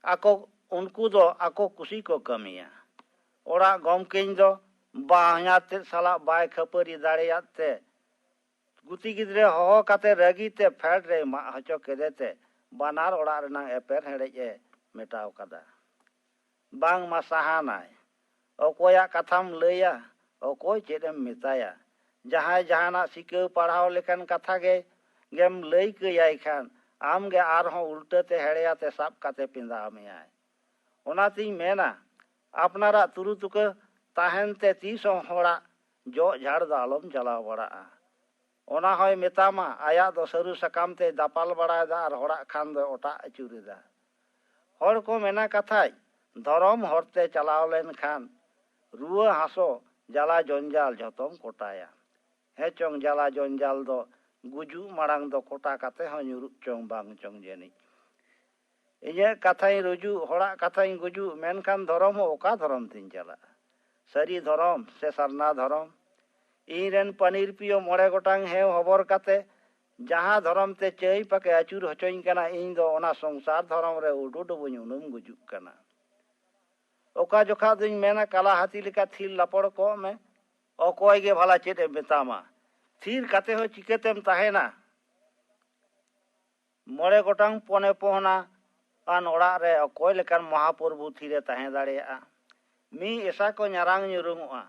ᱟᱠᱚ, ᱩᱱᱠᱩ ᱫᱚ ᱟᱠᱚ ᱠᱩᱥᱤ ᱠᱚ ᱠᱟᱹᱢᱤᱭᱟ᱾ ᱚᱲᱟᱜ ᱜᱚᱢᱠᱮᱧ ᱫᱚ ᱵᱟ ᱦᱚᱧᱦᱟᱨ ᱛᱮᱫ ᱥᱟᱞᱟᱜ ᱵᱟᱭ ᱠᱷᱟᱹᱯᱟᱹᱨᱤ ᱫᱟᱲᱮᱭᱟᱫ ᱛᱮ ᱜᱩᱛᱤ ᱜᱤᱫᱽᱨᱟᱹ ᱦᱚᱦᱚ ᱠᱟᱛᱮ ᱨᱟᱹᱜᱤ ᱛᱮ ᱯᱷᱮᱰ ᱨᱮᱭ ᱢᱟᱜ ᱦᱚᱪᱚ ᱠᱮᱫᱮ ᱛᱮ ᱵᱟᱱᱟᱨ ᱚᱲᱟᱜ ᱨᱮᱱᱟᱝ ᱮᱯᱮᱨ ᱦᱮᱸᱰᱮᱡ ᱮ ᱢᱮᱴᱟᱣ ᱠᱟᱫᱟ᱾ ᱵᱟᱝᱢᱟ ᱥᱟᱦᱟᱱᱟᱭ, ᱚᱠᱚᱭᱟᱜ ᱠᱟᱛᱷᱟᱢ ᱞᱟᱹᱭᱟ, ᱚᱠᱚᱭ ᱪᱮᱫ ᱮᱢ ᱢᱮᱛᱟᱭᱟ? ᱡᱟᱦᱟᱸᱭ ᱡᱟᱦᱟᱱᱟᱜ ᱥᱤᱠᱟᱹᱣ ᱯᱟᱲᱦᱟᱣ ᱞᱮᱠᱟᱱ ᱠᱟᱛᱷᱟ ᱜᱮ ᱜᱮᱢ ᱞᱟᱹᱭ ᱠᱟᱹᱭᱟᱭ ᱠᱷᱟᱱ ᱟᱢ ᱜᱮ ᱟᱨᱦᱚᱸ ᱩᱞᱴᱟᱹ ᱛᱮ ᱦᱮᱲᱮᱭᱟ ᱛᱮ ᱥᱟᱵ ᱠᱟᱛᱮ ᱯᱤᱸᱫᱟᱣ ᱢᱮᱭᱟᱭ᱾ ᱚᱱᱟᱛᱤᱧ ᱢᱮᱱᱟ, ᱟᱯᱱᱟᱨᱟᱜ ᱛᱩᱨᱩ ᱛᱩᱠᱟᱹ ᱛᱟᱦᱮᱱ ᱛᱮ ᱛᱤᱥ ᱦᱚᱸ ᱦᱚᱲᱟᱜ ᱡᱚᱜ ᱡᱷᱟᱲ ᱫᱚ ᱟᱞᱚᱢ ᱪᱟᱞᱟᱣ ᱵᱟᱲᱟᱜᱼᱟ᱾ ᱚᱱᱟ ᱦᱚᱸᱭ ᱢᱮᱛᱟᱢᱟ, ᱟᱭᱟᱜ ᱫᱚ ᱥᱟᱹᱨᱩ ᱥᱟᱠᱟᱢ ᱛᱮᱭ ᱫᱟᱯᱟᱞ ᱵᱟᱲᱟᱭᱮᱫᱟ ᱟᱨ ᱦᱚᱲᱟᱜ ᱠᱷᱟᱱ ᱫᱚᱭ ᱚᱴᱟᱜ ᱟᱹᱪᱩᱨᱮᱫᱟ᱾ ᱦᱚᱲ ᱠᱚ ᱢᱮᱱᱟ ᱠᱟᱛᱷᱟᱡ, ᱫᱷᱚᱨᱚᱢ ᱦᱚᱨᱛᱮ ᱪᱟᱞᱟᱣ ᱞᱮᱱᱠᱷᱟᱱ ᱨᱩᱣᱟᱹ ᱦᱟᱹᱥᱩ, ᱡᱟᱞᱟ ᱡᱚᱧᱡᱟᱞ ᱡᱷᱚᱛᱚᱢ ᱠᱚᱴᱟᱭᱟ᱾ ᱦᱮᱸ ᱪᱚᱝ, ᱡᱟᱞᱟ ᱡᱚᱧᱡᱟᱞ ᱫᱚ ᱜᱩᱡᱩᱜ ᱢᱟᱲᱟᱝ ᱫᱚ ᱠᱚᱴᱟ ᱠᱟᱛᱮ ᱦᱚᱸ ᱧᱩᱨᱩᱜ ᱪᱚᱝ ᱵᱟᱝ ᱪᱚᱝ ᱡᱟᱹᱱᱤᱡ᱾ ᱤᱧᱟᱹᱜ ᱠᱟᱛᱷᱟᱧ ᱨᱩᱡᱩᱜ, ᱦᱚᱲᱟᱜ ᱠᱟᱛᱷᱟᱧ ᱜᱩᱡᱩᱜ, ᱢᱮᱱᱠᱷᱟᱱ ᱫᱷᱚᱨᱚᱢ ᱦᱚᱸ ᱚᱠᱟ ᱫᱷᱚᱨᱚᱢ ᱛᱤᱧ ᱪᱟᱞᱟᱜᱼᱟ? ᱥᱟᱹᱨᱤ ᱫᱷᱚᱨᱚᱢ ᱥᱮ ᱥᱟᱨᱱᱟ ᱫᱷᱚᱨᱚᱢ? ᱤᱧ ᱨᱮᱱ ᱯᱟᱹᱱᱤᱨ ᱯᱤᱭᱳ ᱢᱚᱬᱮ ᱜᱚᱴᱟᱝ ᱦᱮᱸ ᱦᱚᱵᱚᱨ ᱠᱟᱛᱮ ᱡᱟᱦᱟᱸ ᱫᱷᱚᱨᱚᱢ ᱛᱮ ᱪᱟᱹᱭ ᱯᱟᱠᱮ ᱟᱹᱪᱩᱨ ᱦᱚᱪᱚᱧ ᱠᱟᱱᱟ, ᱤᱧ ᱫᱚ ᱚᱱᱟ ᱥᱚᱝᱥᱟᱨ ᱫᱷᱚᱨᱚᱢ ᱨᱮ ᱩᱰᱩᱰᱩᱵᱩᱧ ᱩᱱᱩᱢ ᱜᱩᱡᱩᱜ ᱠᱟᱱᱟ᱾ ᱚᱠᱟ ᱡᱚᱠᱷᱟ ᱫᱚᱧ ᱢᱮᱱᱟ, ᱠᱟᱞᱟ ᱦᱟᱹᱛᱤ ᱞᱮᱠᱟ ᱛᱷᱤᱨ ᱞᱟᱯᱚᱲ ᱠᱚᱜ ᱢᱮ, ᱚᱠᱚᱭ ᱜᱮ ᱵᱷᱟᱞᱟ ᱪᱮᱫ ᱮ ᱢᱮᱛᱟᱢᱟ? ᱛᱷᱤᱨ ᱠᱟᱛᱮ ᱦᱚᱸ ᱪᱤᱠᱟᱹᱛᱮᱢ ᱛᱟᱦᱮᱱᱟ? ᱢᱚᱬᱮ ᱜᱚᱴᱟᱝ ᱯᱚᱱᱮ ᱯᱚᱦᱱᱟ ᱟᱱ ᱚᱲᱟᱜ ᱨᱮ ᱚᱠᱚᱭ ᱞᱮᱠᱟᱱ ᱢᱚᱦᱟᱯᱨᱚᱵᱷᱩ ᱛᱷᱤᱨᱮ ᱛᱟᱦᱮᱸ ᱫᱟᱲᱮᱭᱟᱜᱼᱟ? ᱢᱤᱫ ᱮᱥᱟ ᱠᱚ ᱧᱟᱨᱟᱝ ᱧᱩᱨᱩᱝᱚᱜᱼᱟ᱾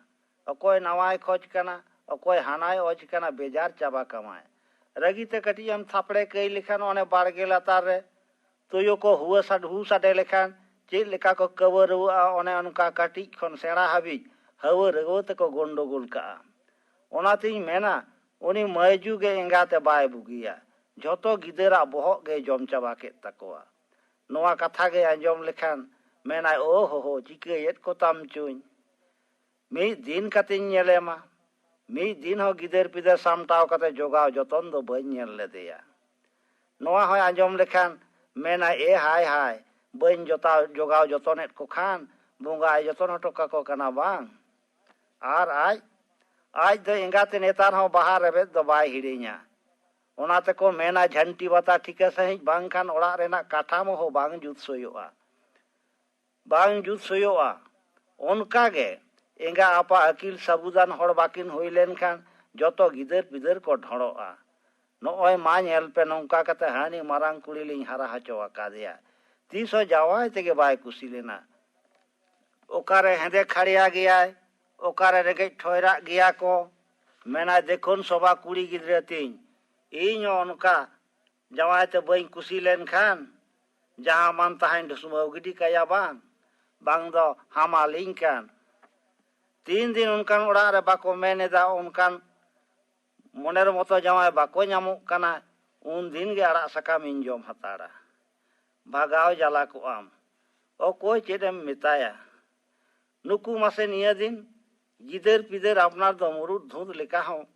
ᱚᱠᱚᱭ ᱱᱟᱣᱟᱭ ᱠᱷᱚᱡᱽ ᱠᱟᱱᱟ, ᱚᱠᱚᱭ ᱦᱟᱱᱟᱭ ᱚᱡᱽ ᱠᱟᱱᱟ, ᱵᱮᱡᱟᱨ ᱪᱟᱵᱟ ᱠᱟᱢᱟᱭ᱾ ᱨᱟᱹᱜᱤ ᱛᱮ ᱠᱟᱹᱴᱤᱡ ᱮᱢ ᱛᱷᱟᱯᱲᱮ ᱠᱟᱹᱭ ᱞᱮᱠᱷᱟᱱ ᱚᱱᱮ ᱵᱟᱲᱜᱮ ᱞᱟᱛᱟᱨ ᱨᱮ ᱛᱩᱭᱩ ᱠᱚ ᱦᱩᱣᱟᱹ ᱥᱟᱰ-, ᱦᱩ ᱥᱟᱰᱮ ᱞᱮᱠᱷᱟᱱ ᱪᱮᱫ ᱞᱮᱠᱟ ᱠᱚ ᱠᱟᱹᱣᱟᱹᱨᱟᱹᱣᱟᱹᱜᱼᱟ, ᱚᱱᱮ ᱚᱱᱠᱟ ᱠᱟᱹᱴᱤᱡ ᱠᱷᱚᱱ ᱥᱮᱬᱟ ᱦᱟᱹᱵᱤᱡ ᱦᱟᱹᱣᱟᱹ ᱨᱟᱹᱣᱟᱹ ᱛᱮᱠᱚ ᱜᱚᱱᱰᱳᱜᱳᱞ ᱠᱟᱜᱼᱟ᱾ ᱚᱱᱟᱛᱤᱧ ᱢᱮᱱᱟ, ᱩᱱᱤ ᱢᱟᱹᱭᱡᱩ ᱜᱮ ᱮᱸᱜᱟᱛᱮ ᱵᱟᱭ ᱵᱩᱜᱤᱭᱟ᱾ ᱡᱷᱚᱛᱚ ᱜᱤᱫᱟᱹᱨᱟᱜ ᱵᱚᱦᱚᱜ ᱜᱮᱭ ᱡᱚᱢ ᱪᱟᱵᱟ ᱠᱮᱫ ᱛᱟᱠᱚᱣᱟ᱾ ᱱᱚᱣᱟ ᱠᱟᱛᱷᱟ ᱜᱮ ᱟᱸᱡᱚᱢ ᱞᱮᱠᱷᱟᱱ ᱢᱮᱱᱟᱭ, "ᱳ ᱦᱳ ᱦᱳ, ᱪᱤᱠᱟᱹᱭᱮᱫ ᱠᱚᱛᱟᱢ ᱪᱚᱧ? ᱢᱤᱫ ᱫᱤᱱ ᱠᱟᱛᱮᱧ ᱧᱮᱞᱮᱢᱟ, ᱢᱤᱫ ᱫᱤᱱ ᱦᱚᱸ ᱜᱤᱫᱟᱹᱨ ᱯᱤᱫᱟᱹᱨ ᱥᱟᱢᱴᱟᱣ ᱠᱟᱛᱮ ᱡᱚᱜᱟᱣ ᱡᱚᱛᱚᱱ ᱫᱚ ᱵᱟᱹᱧ ᱧᱮᱞ ᱞᱮᱫᱮᱭᱟ᱾" ᱱᱚᱣᱟ ᱦᱚᱸᱭ ᱟᱸᱡᱚᱢ ᱞᱮᱠᱷᱟᱱ ᱢᱮᱱᱟᱭ, "ᱮ ᱦᱟᱭ ᱦᱟᱭ, ᱵᱟᱹᱧ ᱡᱚᱛᱟᱣ-, ᱡᱚᱜᱟᱣ ᱡᱚᱛᱚᱱᱮᱫ ᱠᱚ ᱠᱷᱟᱱ ᱵᱚᱸᱜᱟᱭ ᱡᱚᱛᱚᱱ ᱦᱚᱴᱚ ᱠᱟᱠᱚ ᱠᱟᱱᱟ ᱵᱟᱝ?" ᱟᱨ ᱟᱡ, ᱟᱡ ᱫᱚ ᱮᱸᱜᱟᱛᱮ ᱱᱮᱛᱟᱨ ᱦᱚᱸ ᱵᱟᱦᱟ ᱨᱮᱵᱮᱫ ᱫᱚ ᱵᱟᱭ ᱦᱤᱲᱤᱧᱟ᱾ ᱚᱱᱟ ᱛᱮᱠᱚ ᱢᱮᱱᱟ, ᱡᱷᱟᱹᱱᱴᱤ ᱵᱟᱛᱟ ᱴᱷᱤᱠᱟᱹ ᱥᱟᱺᱦᱤᱡ ᱵᱟᱝᱠᱷᱟᱱ ᱚᱲᱟᱜ ᱨᱮᱱᱟᱜ ᱠᱟᱴᱷᱟᱢᱳ ᱦᱚᱸ ᱵᱟᱝ ᱡᱩᱛ ᱥᱚᱭᱚᱜᱼᱟ᱾ ᱵᱟᱝ ᱡᱩᱛ ᱥᱚᱭᱚᱜᱼᱟ᱾ ᱚᱱᱠᱟ ᱜᱮ ᱮᱸᱜᱟ ᱟᱯᱟ ᱟᱹᱠᱤᱞ ᱥᱟᱹᱵᱩᱫᱟᱱ ᱦᱚᱲ ᱵᱟᱹᱠᱤᱱ ᱦᱩᱭ ᱞᱮᱱᱠᱷᱟᱱ ᱡᱚᱛᱚ ᱜᱤᱫᱟᱹᱨ ᱯᱤᱫᱟᱹᱨ ᱠᱚ ᱰᱷᱚᱸᱲᱚᱜᱼᱟ᱾ ᱱᱚᱜᱼᱚᱭ ᱢᱟ ᱧᱮᱞ ᱯᱮ, ᱱᱚᱝᱠᱟ ᱠᱟᱛᱮ ᱦᱟᱹᱱᱤ ᱢᱟᱨᱟᱝ ᱠᱩᱲᱤ ᱞᱤᱧ ᱦᱟᱨᱟ ᱦᱚᱪᱚ ᱟᱠᱟᱫᱮᱭᱟ᱾ ᱛᱤᱥ ᱦᱚᱸ ᱡᱟᱶᱟᱭ ᱛᱮᱜᱮ ᱵᱟᱭ ᱠᱩᱥᱤ ᱞᱮᱱᱟ᱾ ᱚᱠᱟᱨᱮ ᱦᱮᱸᱫᱮ ᱠᱷᱟᱲᱭᱟ ᱜᱮᱭᱟᱭ, ᱚᱠᱟᱨᱮ ᱨᱮᱸᱜᱮᱡ ᱴᱷᱚᱭᱨᱟᱜ ᱜᱮᱭᱟ ᱠᱚ, ᱢᱮᱱᱟᱭ, "ᱫᱮᱠᱷᱩᱱ ᱥᱚᱵᱷᱟ ᱠᱩᱲᱤ ᱜᱤᱫᱽᱨᱟᱹ ᱛᱤᱧ, ᱤᱧ ᱦᱚᱸ ᱚᱱᱠᱟ ᱡᱟᱶᱟᱭ ᱛᱮ ᱵᱟᱹᱧ ᱠᱩᱥᱤ ᱞᱮᱱᱠᱷᱟᱱ ᱡᱟᱦᱟᱸ ᱢᱟᱱ ᱛᱟᱦᱟᱧ ᱰᱷᱩᱥᱢᱟᱹᱣ ᱜᱤᱰᱤ ᱠᱟᱭᱟ ᱵᱟᱝ, ᱵᱟᱝ ᱫᱚ ᱦᱟᱢᱟᱞᱤᱧ ᱠᱟᱱ᱾" ᱛᱤᱱ ᱫᱤᱱ ᱚᱱᱠᱟᱱ ᱚᱲᱟᱜ ᱨᱮ ᱵᱟᱠᱚ ᱢᱮᱱ ᱮᱫᱟ, ᱚᱱᱠᱟᱱ ᱢᱚᱱᱮᱨ ᱢᱚᱛᱚ ᱡᱟᱶᱟᱭ ᱵᱟᱠᱚ ᱧᱟᱢᱚᱜ ᱠᱟᱱᱟ, ᱩᱱ ᱫᱤᱱ ᱜᱮ ᱟᱲᱟᱜ ᱥᱟᱠᱟᱢ ᱤᱧ ᱡᱚᱢ ᱦᱟᱛᱟᱲᱟ᱾ ᱵᱷᱟᱜᱟᱣ ᱡᱟᱞᱟ ᱠᱚᱜ ᱟᱢ᱾ ᱚᱠᱚᱭ ᱪᱮᱫ ᱮᱢ ᱢᱮᱛᱟᱭᱟ? ᱱᱩᱠᱩ ᱢᱟᱥᱮ ᱱᱤᱭᱟᱹ ᱫᱤᱱ ᱜᱤᱫᱟᱹᱨ ᱯᱤᱫᱟᱹᱨ ᱟᱯᱱᱟᱨ ᱫᱚ ᱢᱩᱨᱩᱫ ᱫᱷᱩᱸᱛ ᱞᱮᱠᱟ ᱦᱚᱸ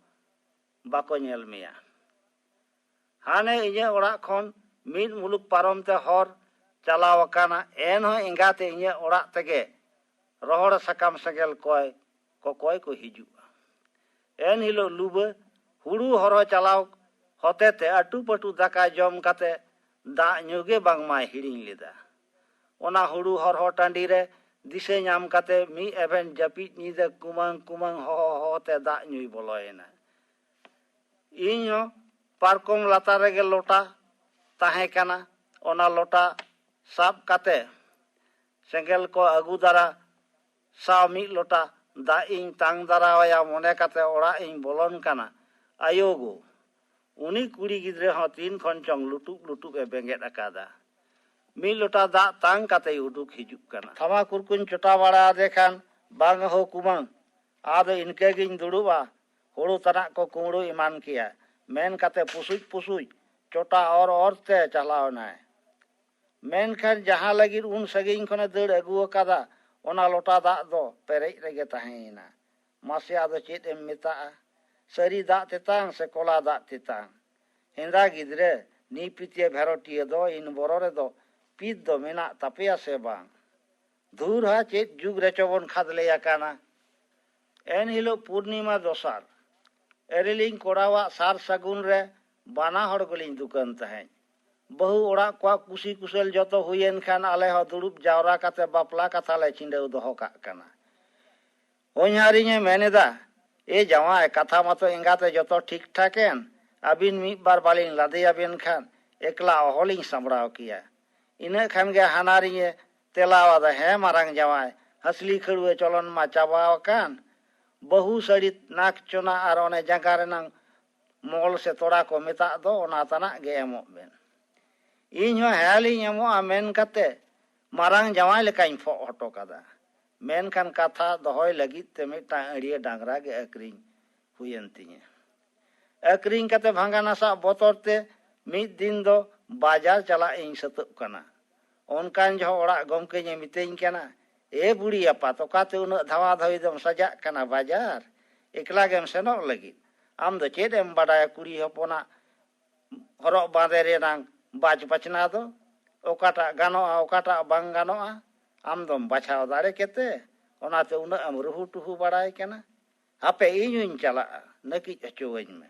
ᱵᱟᱠᱚ ᱧᱮᱞ ᱢᱮᱭᱟ᱾ ᱦᱟᱱᱮ ᱤᱧᱟᱹᱜ ᱚᱲᱟᱜ ᱠᱷᱚᱱ ᱢᱤᱫ ᱢᱩᱞᱩᱠ ᱯᱟᱨᱚᱢ ᱛᱮ ᱦᱚᱨ ᱪᱟᱞᱟᱣ ᱟᱠᱟᱱᱟ, ᱮᱱᱦᱚᱸ ᱮᱸᱜᱟᱛᱮ ᱤᱧᱟᱹᱜ ᱚᱲᱟᱜ ᱛᱮᱜᱮ ᱨᱚᱦᱚᱲ ᱥᱟᱠᱟᱢ ᱥᱮᱸᱜᱮᱞ ᱠᱚᱭ ᱠᱚᱠᱚᱭ ᱠᱚ ᱦᱤᱡᱩᱜᱼᱟ᱾ ᱮᱱ ᱦᱤᱞᱳᱜ ᱞᱩᱵᱟᱹ ᱦᱩᱲᱩ ᱦᱚᱨᱦᱚ ᱪᱟᱞᱟᱣ ᱦᱚᱛᱮᱛᱮ ᱟᱹᱴᱩ ᱯᱟᱹᱴᱩ ᱫᱟᱠᱟ ᱡᱚᱢ ᱠᱟᱛᱮ ᱫᱟᱜ ᱧᱩ ᱜᱮ ᱵᱟᱝᱢᱟᱭ ᱦᱤᱲᱤᱧ ᱞᱮᱫᱟ᱾ ᱚᱱᱟ ᱦᱩᱲᱩ ᱦᱚᱨᱦᱚ ᱴᱟᱺᱰᱤ ᱨᱮ ᱫᱤᱥᱟᱹ ᱧᱟᱢ ᱠᱟᱛᱮ ᱢᱤᱫ ᱮᱵᱷᱮᱱ ᱡᱟᱹᱯᱤᱫ ᱧᱤᱫᱟᱹ ᱠᱩᱢᱟᱹᱝ ᱠᱩᱢᱟᱹᱝ ᱦᱚᱦᱚ ᱦᱚᱦᱚ ᱛᱮ ᱫᱟᱜ ᱧᱩᱭ ᱵᱚᱞᱚᱭᱮᱱᱟ᱾ ᱤᱧ ᱦᱚᱸ ᱯᱟᱨᱠᱚᱢ ᱞᱟᱛᱟᱨ ᱨᱮᱜᱮ ᱞᱚᱴᱟ ᱛᱟᱦᱮᱸ ᱠᱟᱱᱟ᱾ ᱚᱱᱟ ᱞᱚᱴᱟ ᱥᱟᱵ ᱠᱟᱛᱮ ᱥᱮᱸᱜᱮᱞ ᱠᱚ ᱟᱹᱜᱩ ᱫᱟᱨᱟ ᱥᱟᱶ ᱢᱤᱫ ᱞᱚᱴᱟ ᱫᱟᱜ ᱤᱧ ᱛᱟᱝ ᱫᱟᱨᱟᱣᱟᱭᱟ ᱢᱚᱱᱮ ᱠᱟᱛᱮ ᱚᱲᱟᱜ ᱤᱧ ᱵᱚᱞᱚᱱ ᱠᱟᱱᱟ᱾ ᱟᱭᱳ ᱜᱳ, ᱩᱱᱤ ᱠᱩᱲᱤ ᱜᱤᱫᱽᱨᱟᱹ ᱦᱚᱸ ᱛᱤᱱ ᱠᱷᱚᱱ ᱪᱚᱝ ᱞᱩᱴᱩᱵ ᱞᱩᱴᱩᱵ ᱮ ᱵᱮᱸᱜᱮᱫ ᱟᱠᱟᱫᱟ᱾ ᱢᱤᱫ ᱞᱚᱴᱟ ᱫᱟᱜ ᱛᱟᱝ ᱠᱟᱛᱮᱭ ᱩᱰᱩᱠ ᱦᱤᱡᱩᱜ ᱠᱟᱱᱟ᱾ ᱛᱷᱟᱢᱟ ᱠᱩᱨᱠᱩᱧ ᱪᱚᱴᱟ ᱵᱟᱲᱟ ᱟᱫᱮ ᱠᱷᱟᱱ, "ᱵᱟᱝ ᱦᱳ ᱠᱩᱢᱟᱹᱝ, ᱟᱫᱚ ᱤᱱᱠᱟᱹ ᱜᱤᱧ ᱫᱩᱲᱩᱵᱼᱟ, ᱦᱳᱲᱳ ᱛᱟᱱᱟᱜ ᱠᱚ ᱠᱩᱢᱲᱩ ᱮᱢᱟᱱ ᱠᱮᱭᱟ," ᱢᱮᱱ ᱠᱟᱛᱮ ᱯᱩᱥᱩᱡ ᱯᱩᱥᱩᱡ ᱪᱚᱴᱟ ᱚᱨ ᱚᱨ ᱛᱮ ᱪᱟᱞᱟᱣ ᱮᱱᱟᱭ᱾ ᱢᱮᱱᱠᱷᱟᱱ ᱡᱟᱦᱟᱸ ᱞᱟᱹᱜᱤᱫ ᱩᱱ ᱥᱟᱺᱜᱤᱧ ᱠᱷᱚᱱᱮ ᱫᱟᱹᱲ ᱟᱹᱜᱩ ᱟᱠᱟᱫᱟ, ᱚᱱᱟ ᱞᱚᱴᱟ ᱫᱟᱜ ᱫᱚ ᱯᱮᱨᱮᱡ ᱨᱮᱜᱮ ᱛᱟᱦᱮᱸᱭᱮᱱᱟ᱾ ᱢᱟᱥᱮ ᱟᱫᱚ ᱪᱮᱫ ᱮᱢ ᱢᱮᱛᱟᱜᱼᱟ? ᱥᱟᱹᱨᱤ ᱫᱟᱜ ᱛᱮᱛᱟᱝ ᱥᱮ ᱠᱚᱞᱟ ᱫᱟᱜ ᱛᱮᱛᱟᱝ? ᱦᱮᱸᱫᱟ ᱜᱤᱫᱽᱨᱟᱹ, ᱱᱤᱯᱤᱛᱤᱭᱟᱹ ᱵᱷᱮᱨᱚᱴᱤᱭᱟᱹ ᱫᱚ ᱤᱱ ᱵᱚᱨᱚ ᱨᱮᱫᱚ ᱯᱤᱛ ᱫᱚ ᱢᱮᱱᱟᱜ ᱛᱟᱯᱮᱭᱟ ᱥᱮ ᱵᱟᱝ? ᱫᱷᱩᱨ ᱦᱟ, ᱪᱮᱫ ᱡᱩᱜᱽ ᱨᱮᱪᱚ ᱵᱚᱱ ᱠᱷᱟᱫᱽᱞᱮ ᱟᱠᱟᱱᱟ᱾ ᱮᱱ ᱦᱤᱞᱳᱜ ᱯᱩᱨᱱᱤᱢᱟ ᱫᱚᱥᱟᱨ᱾ ᱮᱨᱮᱞᱤᱧ ᱠᱚᱲᱟᱣᱟᱜ ᱥᱟᱨ ᱥᱟᱹᱜᱩᱱ ᱨᱮ ᱵᱟᱱᱟ ᱦᱚᱲ ᱜᱮᱞᱤᱧ ᱫᱩᱠᱟᱹᱱ ᱛᱟᱦᱮᱸᱫ᱾ ᱵᱟᱹᱦᱩ ᱚᱲᱟᱜ ᱠᱚᱣᱟᱜ ᱠᱩᱥᱤ ᱠᱩᱥᱟᱹᱞ ᱡᱚᱛᱚ ᱦᱩᱭᱮᱱ ᱠᱷᱟᱱ ᱟᱞᱮ ᱦᱚᱸ ᱫᱩᱲᱩᱵ ᱡᱟᱣᱨᱟ ᱠᱟᱛᱮ ᱵᱟᱯᱞᱟ ᱠᱟᱛᱷᱟ ᱞᱮ ᱪᱷᱤᱸᱰᱟᱹᱣ ᱫᱚᱦᱚ ᱠᱟᱜ ᱠᱟᱱᱟ᱾ ᱦᱚᱧᱦᱟᱨᱤᱧ ᱮ ᱢᱮᱱ ᱮᱫᱟ, "ᱮ ᱡᱟᱶᱟᱭ, ᱠᱟᱛᱷᱟ ᱢᱟᱛᱚ ᱮᱸᱜᱟᱛᱮ ᱡᱚᱛᱚ ᱴᱷᱤᱠ ᱴᱷᱟᱠ ᱮᱱ, ᱟᱹᱵᱤᱱ ᱢᱤᱫ ᱵᱟᱨ ᱵᱟᱹᱞᱤᱧ ᱞᱟᱫᱮᱭᱟᱵᱮᱱ ᱠᱷᱟᱱ ᱮᱠᱞᱟ ᱚᱦᱚᱞᱤᱧ ᱥᱟᱢᱵᱲᱟᱣ ᱠᱮᱭᱟ᱾" ᱤᱱᱟᱹᱜ ᱠᱷᱟᱱ ᱜᱮ ᱦᱟᱱᱦᱟᱨᱤᱧ ᱮ ᱛᱮᱞᱟᱣ ᱟᱫᱟ, "ᱦᱮᱸ ᱢᱟᱨᱟᱝ ᱡᱟᱶᱟᱭ, ᱦᱟᱹᱥᱞᱤ ᱠᱷᱟᱹᱲᱩᱣᱟᱹ ᱪᱚᱞᱚᱱ ᱢᱟ ᱪᱟᱵᱟ ᱟᱠᱟᱱ, ᱵᱟᱹᱦᱩ ᱥᱟᱹᱲᱤ, ᱱᱟᱠ ᱪᱚᱱᱟ ᱟᱨ ᱚᱱᱮ ᱡᱟᱸᱜᱟ ᱨᱮᱱᱟᱝ ᱢᱚᱞ ᱥᱮ ᱛᱚᱲᱟ ᱠᱚ ᱢᱮᱛᱟᱜ ᱫᱚ, ᱚᱱᱟ ᱛᱟᱱᱟᱜ ᱜᱮ ᱮᱢᱚᱜ ᱵᱮᱱ᱾" ᱤᱧ ᱦᱚᱸ ᱦᱮᱸ ᱞᱤᱧ ᱮᱢᱚᱜᱼᱟ ᱢᱮᱱ ᱠᱟᱛᱮ ᱢᱟᱨᱟᱝ ᱡᱟᱶᱟᱭ ᱞᱮᱠᱟᱧ ᱯᱷᱚᱜ ᱦᱚᱴᱚ ᱠᱟᱫᱟ᱾ ᱢᱮᱱᱠᱷᱟᱱ ᱠᱟᱛᱷᱟ ᱫᱚᱦᱚᱭ ᱞᱟᱹᱜᱤᱫ ᱛᱮ ᱢᱤᱫᱴᱟᱝ ᱟᱹᱲᱭᱟᱹ ᱰᱟᱝᱨᱟ ᱜᱮ ᱟᱹᱠᱷᱨᱤᱧ ᱦᱩᱭᱮᱱ ᱛᱤᱧᱟᱹ᱾ ᱟᱹᱠᱷᱨᱤᱧ ᱠᱟᱛᱮ ᱵᱷᱟᱸᱜᱟᱱᱟᱥᱟᱜ ᱵᱚᱛᱚᱨ ᱛᱮ ᱢᱤᱫ ᱫᱤᱱ ᱫᱚ ᱵᱟᱡᱟᱨ ᱪᱟᱞᱟᱜ ᱤᱧ ᱥᱟᱹᱛᱚᱜ ᱠᱟᱱᱟ᱾ ᱚᱱᱠᱟᱱ ᱡᱚᱦᱚᱜ ᱚᱲᱟᱜ ᱜᱚᱢᱠᱮᱧ ᱢᱤᱛᱟᱹᱧ ᱠᱟᱱᱟ, "ᱮ ᱵᱩᱲᱤ ᱟᱯᱟᱛ, ᱚᱠᱟᱛᱮ ᱩᱱᱟᱹᱜ ᱫᱷᱟᱣᱟ ᱫᱷᱟᱣᱤ ᱫᱚᱢ ᱥᱟᱡᱟᱜ ᱠᱟᱱᱟ ᱵᱟᱡᱟᱨ? ᱮᱠᱞᱟ ᱜᱮᱢ ᱥᱮᱱᱚᱜ ᱞᱟᱹᱜᱤᱫ? ᱟᱢ ᱫᱚ ᱪᱮᱫ ᱮᱢ ᱵᱟᱰᱟᱭᱟ ᱠᱩᱲᱤ ᱦᱚᱯᱚᱱᱟᱜ ᱦᱚᱨᱚᱜ ᱵᱟᱸᱫᱮ ᱨᱮᱱᱟᱝ ᱵᱟᱪ ᱵᱟᱪᱷᱱᱟ ᱫᱚ? ᱚᱠᱟᱴᱟᱜ ᱜᱟᱱᱚᱜᱼᱟ, ᱚᱠᱟᱴᱟᱜ ᱵᱟᱝ ᱜᱟᱱᱚᱜᱼᱟ, ᱟᱢ ᱫᱚᱢ ᱵᱟᱪᱷᱟᱣ ᱫᱟᱲᱮ ᱠᱮᱛᱮ? ᱚᱱᱟᱛᱮ ᱩᱱᱟᱹᱜ ᱮᱢ ᱨᱩᱦᱩ ᱴᱩᱦᱩ ᱵᱟᱲᱟᱭ ᱠᱟᱱᱟ? ᱦᱟᱯᱮ, ᱤᱧ ᱦᱚᱧ ᱪᱟᱞᱟᱜᱼᱟ, ᱱᱟᱹᱠᱤᱡ ᱦᱚᱪᱚᱣᱟᱹᱧ ᱢᱮ᱾"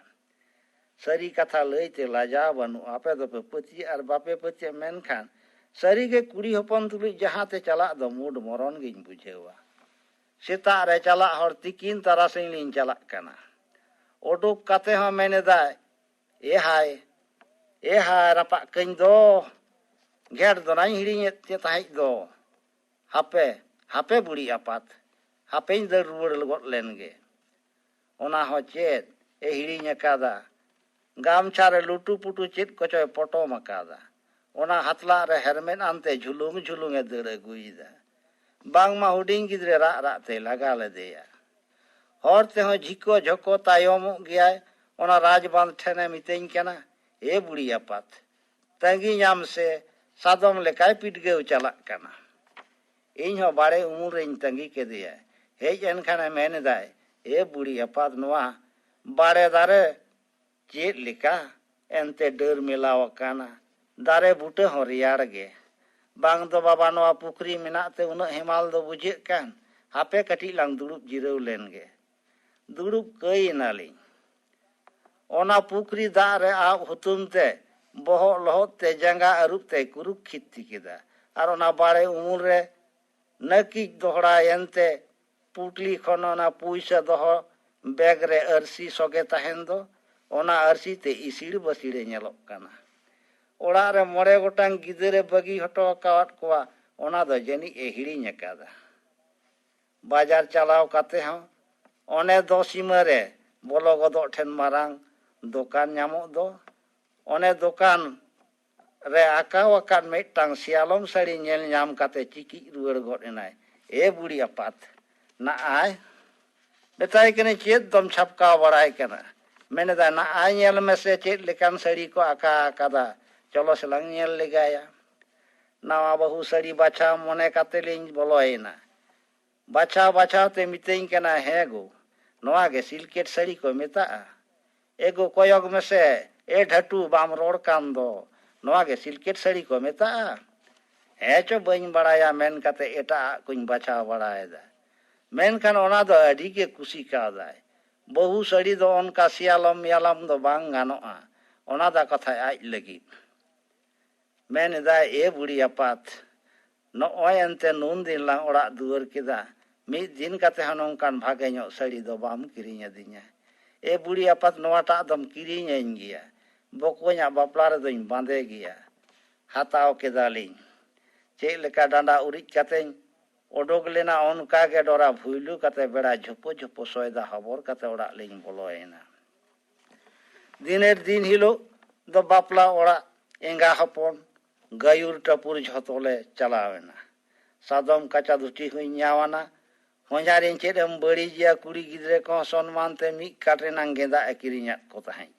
ᱥᱟᱹᱨᱤ ᱠᱟᱛᱷᱟ ᱞᱟᱹᱭᱛᱮ ᱞᱟᱡᱟᱣ ᱵᱟᱹᱱᱩᱜᱼᱟ᱾ ᱟᱯᱮ ᱫᱚᱯᱮ ᱯᱟᱹᱛᱭᱟᱹᱜ ᱟᱨ ᱵᱟᱯᱮ ᱯᱟᱹᱛᱭᱟᱹᱜ, ᱢᱮᱱᱠᱷᱟᱱ ᱥᱟᱹᱨᱤᱜᱮ ᱠᱩᱲᱤ ᱦᱚᱯᱚᱱ ᱛᱩᱞᱩᱡ ᱡᱟᱦᱟᱸ ᱛᱮ ᱪᱟᱞᱟᱜ ᱫᱚ ᱢᱩᱰ ᱢᱚᱨᱚᱱ ᱜᱤᱧ ᱵᱩᱡᱷᱟᱹᱣᱟ᱾ ᱥᱮᱛᱟᱜ ᱨᱮ ᱪᱟᱞᱟᱜ ᱦᱚᱲ ᱛᱤᱠᱤᱱ ᱛᱟᱨᱟᱥᱤᱧ ᱞᱤᱧ ᱪᱟᱞᱟᱜ ᱠᱟᱱᱟ᱾ ᱩᱰᱩᱠ ᱠᱟᱛᱮ ᱦᱚᱸ ᱢᱮᱱ ᱮᱫᱟᱭ, "ᱮ ᱦᱟᱭ, ᱮ ᱦᱟᱭ, ᱨᱟᱯᱟᱜ ᱠᱟᱹᱧ ᱫᱚ, ᱜᱷᱮᱴ ᱫᱚ ᱱᱟᱧ ᱦᱤᱲᱤᱧᱮᱫ ᱛᱮ ᱛᱟᱦᱮᱸᱫ ᱫᱚ᱾ ᱦᱟᱯᱮ, ᱦᱟᱯᱮ ᱵᱩᱲᱤ ᱟᱯᱟᱛ, ᱦᱟᱯᱮᱧ ᱫᱟᱹᱲ ᱨᱩᱣᱟᱹᱲ ᱜᱚᱫ ᱞᱮᱱ ᱜᱮ᱾ ᱚᱱᱟ ᱦᱚᱸ ᱪᱮᱫ ᱮ ᱦᱤᱲᱤᱧ ᱟᱠᱟᱫᱟ? ᱜᱟᱢᱪᱷᱟ ᱨᱮ ᱞᱩᱴᱩ ᱯᱩᱴᱩ ᱪᱮᱫ ᱠᱚᱪᱚᱭ ᱯᱚᱴᱚᱢ ᱟᱠᱟᱫᱟ᱾ ᱚᱱᱟ ᱦᱟᱛᱞᱟᱜ ᱨᱮ ᱦᱮᱨᱢᱮᱫ ᱟᱱᱛᱮ ᱡᱷᱩᱞᱩᱝ ᱡᱷᱩᱞᱩᱝ ᱮ ᱫᱟᱹᱲ ᱟᱹᱜᱩᱭᱮᱫᱟ᱾ ᱵᱟᱝᱢᱟ ᱦᱩᱰᱤᱧ ᱜᱤᱫᱽᱨᱟᱹ ᱨᱟᱜ ᱨᱟᱜ ᱛᱮᱭ ᱞᱟᱜᱟ ᱞᱮᱫᱮᱭᱟ᱾ ᱦᱚᱨ ᱛᱮᱦᱚᱸ ᱡᱷᱤᱠᱚ ᱡᱷᱚᱠᱚ ᱛᱟᱭᱚᱢᱚᱜ ᱜᱮᱭᱟᱭ᱾ ᱚᱱᱟ ᱨᱟᱡᱽᱵᱟᱸᱫᱷ ᱴᱷᱮᱱᱮ ᱢᱤᱛᱟᱹᱧ ᱠᱟᱱᱟ, "ᱮ ᱵᱩᱲᱤ ᱟᱯᱟᱛ, ᱛᱟᱺᱜᱤ ᱧᱟᱢ ᱥᱮ, ᱥᱟᱫᱚᱢ ᱞᱮᱠᱟᱭ ᱯᱤᱰᱜᱟᱹᱣ ᱪᱟᱞᱟᱜ ᱠᱟᱱᱟ᱾" ᱤᱧ ᱦᱚᱸ ᱵᱟᱲᱮ ᱩᱢᱩᱞ ᱨᱮᱧ ᱛᱟᱺᱜᱤ ᱠᱮᱫᱮᱭᱟ᱾ ᱦᱮᱡ ᱮᱱ ᱠᱷᱟᱱᱮ ᱢᱮᱱ ᱮᱫᱟᱭ, "ᱮ ᱵᱩᱲᱤ ᱟᱯᱟᱛ, ᱱᱚᱣᱟ ᱵᱟᱲᱮ ᱫᱟᱨᱮ ᱪᱮᱫ ᱞᱮᱠᱟ ᱮᱱᱛᱮ ᱰᱟᱹᱨ ᱢᱮᱞᱟᱣ ᱟᱠᱟᱱᱟ, ᱫᱟᱨᱮ ᱵᱩᱴᱟᱹ ᱦᱚᱸ ᱨᱮᱭᱟᱲ ᱜᱮ᱾ ᱵᱟᱝ ᱫᱚ ᱵᱟᱵᱟ, ᱱᱚᱣᱟ ᱯᱩᱠᱷᱨᱤ ᱢᱮᱱᱟᱜ ᱛᱮ ᱩᱱᱟᱹᱜ ᱦᱮᱢᱟᱞ ᱫᱚ ᱵᱩᱡᱷᱟᱹᱜ ᱠᱟᱱ, ᱦᱟᱯᱮ ᱠᱟᱹᱴᱤᱡ ᱞᱟᱝ ᱫᱩᱲᱩᱵ ᱡᱤᱨᱟᱹᱣ ᱞᱮᱱ ᱜᱮ᱾" ᱫᱩᱲᱩᱵ ᱠᱟᱹᱭ ᱮᱱᱟᱞᱤᱧ᱾ ᱚᱱᱟ ᱯᱩᱠᱷᱨᱤ ᱫᱟᱜ ᱨᱮ ᱟᱵ ᱦᱩᱛᱩᱢ ᱛᱮ, ᱵᱚᱦᱚᱜ ᱞᱚᱦᱚᱫ ᱛᱮ, ᱡᱟᱸᱜᱟ ᱟᱹᱨᱩᱵ ᱛᱮ ᱠᱩᱨᱩᱠ ᱠᱷᱤᱛᱛᱤ ᱠᱮᱫᱟ᱾ ᱟᱨ ᱚᱱᱟ ᱵᱟᱲᱮ ᱩᱢᱩᱞ ᱨᱮ ᱱᱟᱹᱠᱤᱡ ᱫᱚᱦᱲᱟᱭᱮᱱ ᱛᱮ, ᱯᱩᱴᱞᱤ ᱠᱷᱚᱱ ᱚᱱᱟ ᱯᱩᱭᱥᱟᱹ ᱫᱚᱦᱚ ᱵᱮᱜᱽ ᱨᱮ ᱟᱹᱨᱥᱤ ᱥᱚᱜᱮ ᱛᱟᱦᱮᱱ ᱫᱚ, ᱚᱱᱟ ᱟᱹᱨᱥᱤ ᱛᱮ ᱤᱥᱤᱲ ᱵᱟᱹᱥᱤᱲᱮ ᱧᱮᱞᱚᱜ ᱠᱟᱱᱟ᱾ ᱚᱲᱟᱜ ᱨᱮ ᱢᱚᱬᱮ ᱜᱚᱴᱟᱝ ᱜᱤᱫᱟᱹᱨᱮ ᱵᱟᱹᱜᱤ ᱦᱚᱴᱚ ᱟᱠᱟᱣᱟᱫ ᱠᱚᱣᱟ, ᱚᱱᱟ ᱫᱚ ᱡᱟᱹᱱᱤᱡ ᱮ ᱦᱤᱲᱤᱧ ᱟᱠᱟᱫᱟ᱾ ᱵᱟᱡᱟᱨ ᱪᱟᱞᱟᱣ ᱠᱟᱛᱮ ᱦᱚᱸ ᱚᱱᱮ ᱫᱚ ᱥᱤᱢᱟᱹ ᱨᱮ ᱵᱚᱞᱚ ᱜᱚᱫᱚᱜ ᱴᱷᱮᱱ ᱢᱟᱨᱟᱝ ᱫᱚᱠᱟᱱ ᱧᱟᱢᱚᱜ ᱫᱚ, ᱚᱱᱮ ᱫᱚᱠᱟᱱ ᱨᱮ ᱟᱠᱟᱣ ᱟᱠᱟᱫ ᱢᱤᱫᱴᱟᱝ ᱥᱮᱭᱟᱞᱚᱢ ᱥᱟᱹᱲᱤ ᱧᱮᱞ ᱧᱟᱢ ᱠᱟᱛᱮ ᱪᱤᱠᱤᱡ ᱨᱩᱣᱟᱹᱲ ᱜᱚᱫ ᱮᱱᱟᱭ᱾ "ᱮ ᱵᱩᱲᱤ ᱟᱯᱟᱛ, ᱱᱟᱜᱼᱟᱭ", ᱢᱮᱛᱟᱭ ᱠᱟᱹᱱᱟᱹᱧ, "ᱪᱮᱫ ᱫᱚᱢ ᱪᱷᱟᱯᱠᱟᱣ ᱵᱟᱲᱟᱭ ᱠᱟᱱᱟ?" ᱢᱮᱱᱮᱫᱟᱭ, "ᱱᱟᱜᱼᱟᱭ ᱧᱮᱞ ᱢᱮᱥᱮ, ᱪᱮᱫ ᱞᱮᱠᱟᱱ ᱥᱟᱹᱲᱤ ᱠᱚ ᱟᱠᱟ ᱟᱠᱟᱫᱟ, ᱪᱚᱞᱚ ᱥᱮᱞᱟᱝ ᱧᱮᱞ ᱞᱮᱜᱟᱭᱟ᱾" ᱱᱟᱣᱟ ᱵᱟᱹᱦᱩ ᱥᱟᱹᱲᱤ ᱵᱟᱪᱷᱟᱣ ᱢᱚᱱᱮ ᱠᱟᱛᱮ ᱞᱤᱧ ᱵᱚᱞᱚᱭᱮᱱᱟ᱾ ᱵᱟᱪᱷᱟᱣ ᱵᱟᱪᱷᱟᱣ ᱛᱮ ᱢᱤᱛᱟᱹᱧ ᱠᱟᱱᱟ, "ᱦᱮᱸ ᱜᱳ, ᱱᱚᱣᱟ ᱜᱮ ᱥᱤᱞᱠᱮᱴ ᱥᱟᱹᱲᱤ ᱠᱚ ᱢᱮᱛᱟᱜᱼᱟ᱾ ᱮ ᱜᱳ, ᱠᱚᱭᱚᱜ ᱢᱮᱥᱮ, ᱮ ᱰᱷᱟᱹᱴᱩ, ᱵᱟᱢ ᱨᱚᱲ ᱠᱟᱱ ᱫᱚ, ᱱᱚᱣᱟ ᱜᱮ ᱥᱤᱞᱠᱮᱴ ᱥᱟᱹᱲᱤ ᱠᱚ ᱢᱮᱛᱟᱜᱼᱟ?" "ᱦᱮᱸ ᱪᱚ, ᱵᱟᱹᱧ ᱵᱟᱲᱟᱭᱟ" ᱢᱮᱱ ᱠᱟᱛᱮ ᱮᱴᱟᱜ ᱟᱜ ᱠᱚᱧ ᱵᱟᱪᱷᱟᱣ ᱵᱟᱲᱟᱭᱮᱫᱟ᱾ ᱢᱮᱱᱠᱷᱟᱱ ᱚᱱᱟ ᱫᱚ ᱟᱹᱰᱤ ᱜᱮ ᱠᱩᱥᱤ ᱠᱟᱣᱫᱟᱭ᱾ ᱵᱟᱹᱦᱩ ᱥᱟᱹᱲᱤ ᱫᱚ ᱚᱱᱠᱟ ᱥᱮᱭᱟᱞᱚᱢ ᱢᱮᱭᱟᱞᱚᱢ ᱫᱚ ᱵᱟᱝ ᱜᱟᱱᱚᱜᱼᱟ, ᱚᱱᱟ ᱫᱚ ᱠᱟᱛᱷᱟᱭ ᱟᱡ ᱞᱟᱹᱜᱤᱫ᱾ ᱢᱮᱱ ᱮᱫᱟᱭ, "ᱮ ᱵᱩᱲᱤ ᱟᱯᱟᱛ, ᱱᱚᱜᱼᱚᱭ ᱮᱱᱛᱮ ᱱᱩᱱ ᱫᱤᱱ ᱞᱟᱝ ᱚᱲᱟᱜ ᱫᱩᱣᱟᱹᱨ ᱠᱮᱫᱟ, ᱢᱤᱫ ᱫᱤᱱ ᱠᱟᱛᱮ ᱦᱚᱸ ᱱᱚᱝᱠᱟᱱ ᱵᱷᱟᱜᱮ ᱧᱚᱜ ᱥᱟᱹᱲᱤ ᱫᱚ ᱵᱟᱢ ᱠᱤᱨᱤᱧ ᱟᱹᱫᱤᱧᱟ᱾ ᱮ ᱵᱩᱲᱤ ᱟᱯᱟᱛ, ᱱᱚᱣᱟᱴᱟᱜ ᱫᱚᱢ ᱠᱤᱨᱤᱧᱟᱹᱧ ᱜᱮᱭᱟ, ᱵᱚᱠᱚᱧᱟᱜ ᱵᱟᱯᱞᱟ ᱨᱮᱫᱚᱧ ᱵᱟᱸᱫᱮ ᱜᱮᱭᱟ᱾" ᱦᱟᱛᱟᱣ ᱠᱮᱫᱟᱞᱤᱧ᱾ ᱪᱮᱫ ᱞᱮᱠᱟ ᱰᱟᱸᱰᱟ ᱩᱨᱤᱡ ᱠᱟᱛᱮᱧ ᱚᱰᱚᱠ ᱞᱮᱱᱟ, ᱚᱱᱠᱟ ᱜᱮ ᱰᱚᱨᱟ ᱵᱷᱩᱭᱞᱩ ᱠᱟᱛᱮ ᱵᱮᱲᱟ ᱡᱷᱚᱯᱚ ᱡᱷᱚᱯᱚ ᱥᱚᱭᱫᱟ ᱦᱚᱵᱚᱨ ᱠᱟᱛᱮ ᱚᱲᱟᱜ ᱞᱤᱧ ᱵᱚᱞᱚᱭᱮᱱᱟ᱾ ᱫᱤᱱᱮᱨ ᱫᱤᱱ ᱦᱤᱞᱳᱜ ᱫᱚ ᱵᱟᱯᱞᱟ ᱚᱲᱟᱜ ᱮᱸᱜᱟ ᱦᱚᱯᱚᱱ ᱜᱟᱹᱭᱩᱨ ᱴᱟᱹᱯᱩᱨ ᱡᱷᱚᱛᱚ ᱞᱮ ᱪᱟᱞᱟᱣ ᱮᱱᱟ᱾ ᱥᱟᱫᱚᱢ ᱠᱟᱪᱟ ᱫᱷᱩᱛᱤ ᱦᱚᱸᱧ ᱧᱟᱣᱟᱱᱟ᱾ ᱦᱚᱧᱦᱟᱨᱤᱧ ᱪᱮᱫ ᱮᱢ ᱵᱟᱹᱲᱤᱡᱮᱭᱟ, ᱠᱩᱲᱤ ᱜᱤᱫᱽᱨᱟᱹ ᱠᱚᱦᱚᱸ ᱥᱚᱱᱢᱟᱱ ᱛᱮ ᱢᱤᱫ ᱠᱟᱴ ᱨᱮᱱᱟᱝ ᱜᱮᱸᱫᱟᱜ ᱮ ᱠᱤᱨᱤᱧᱟᱫ ᱠᱚ ᱛᱟᱦᱮᱸᱫ᱾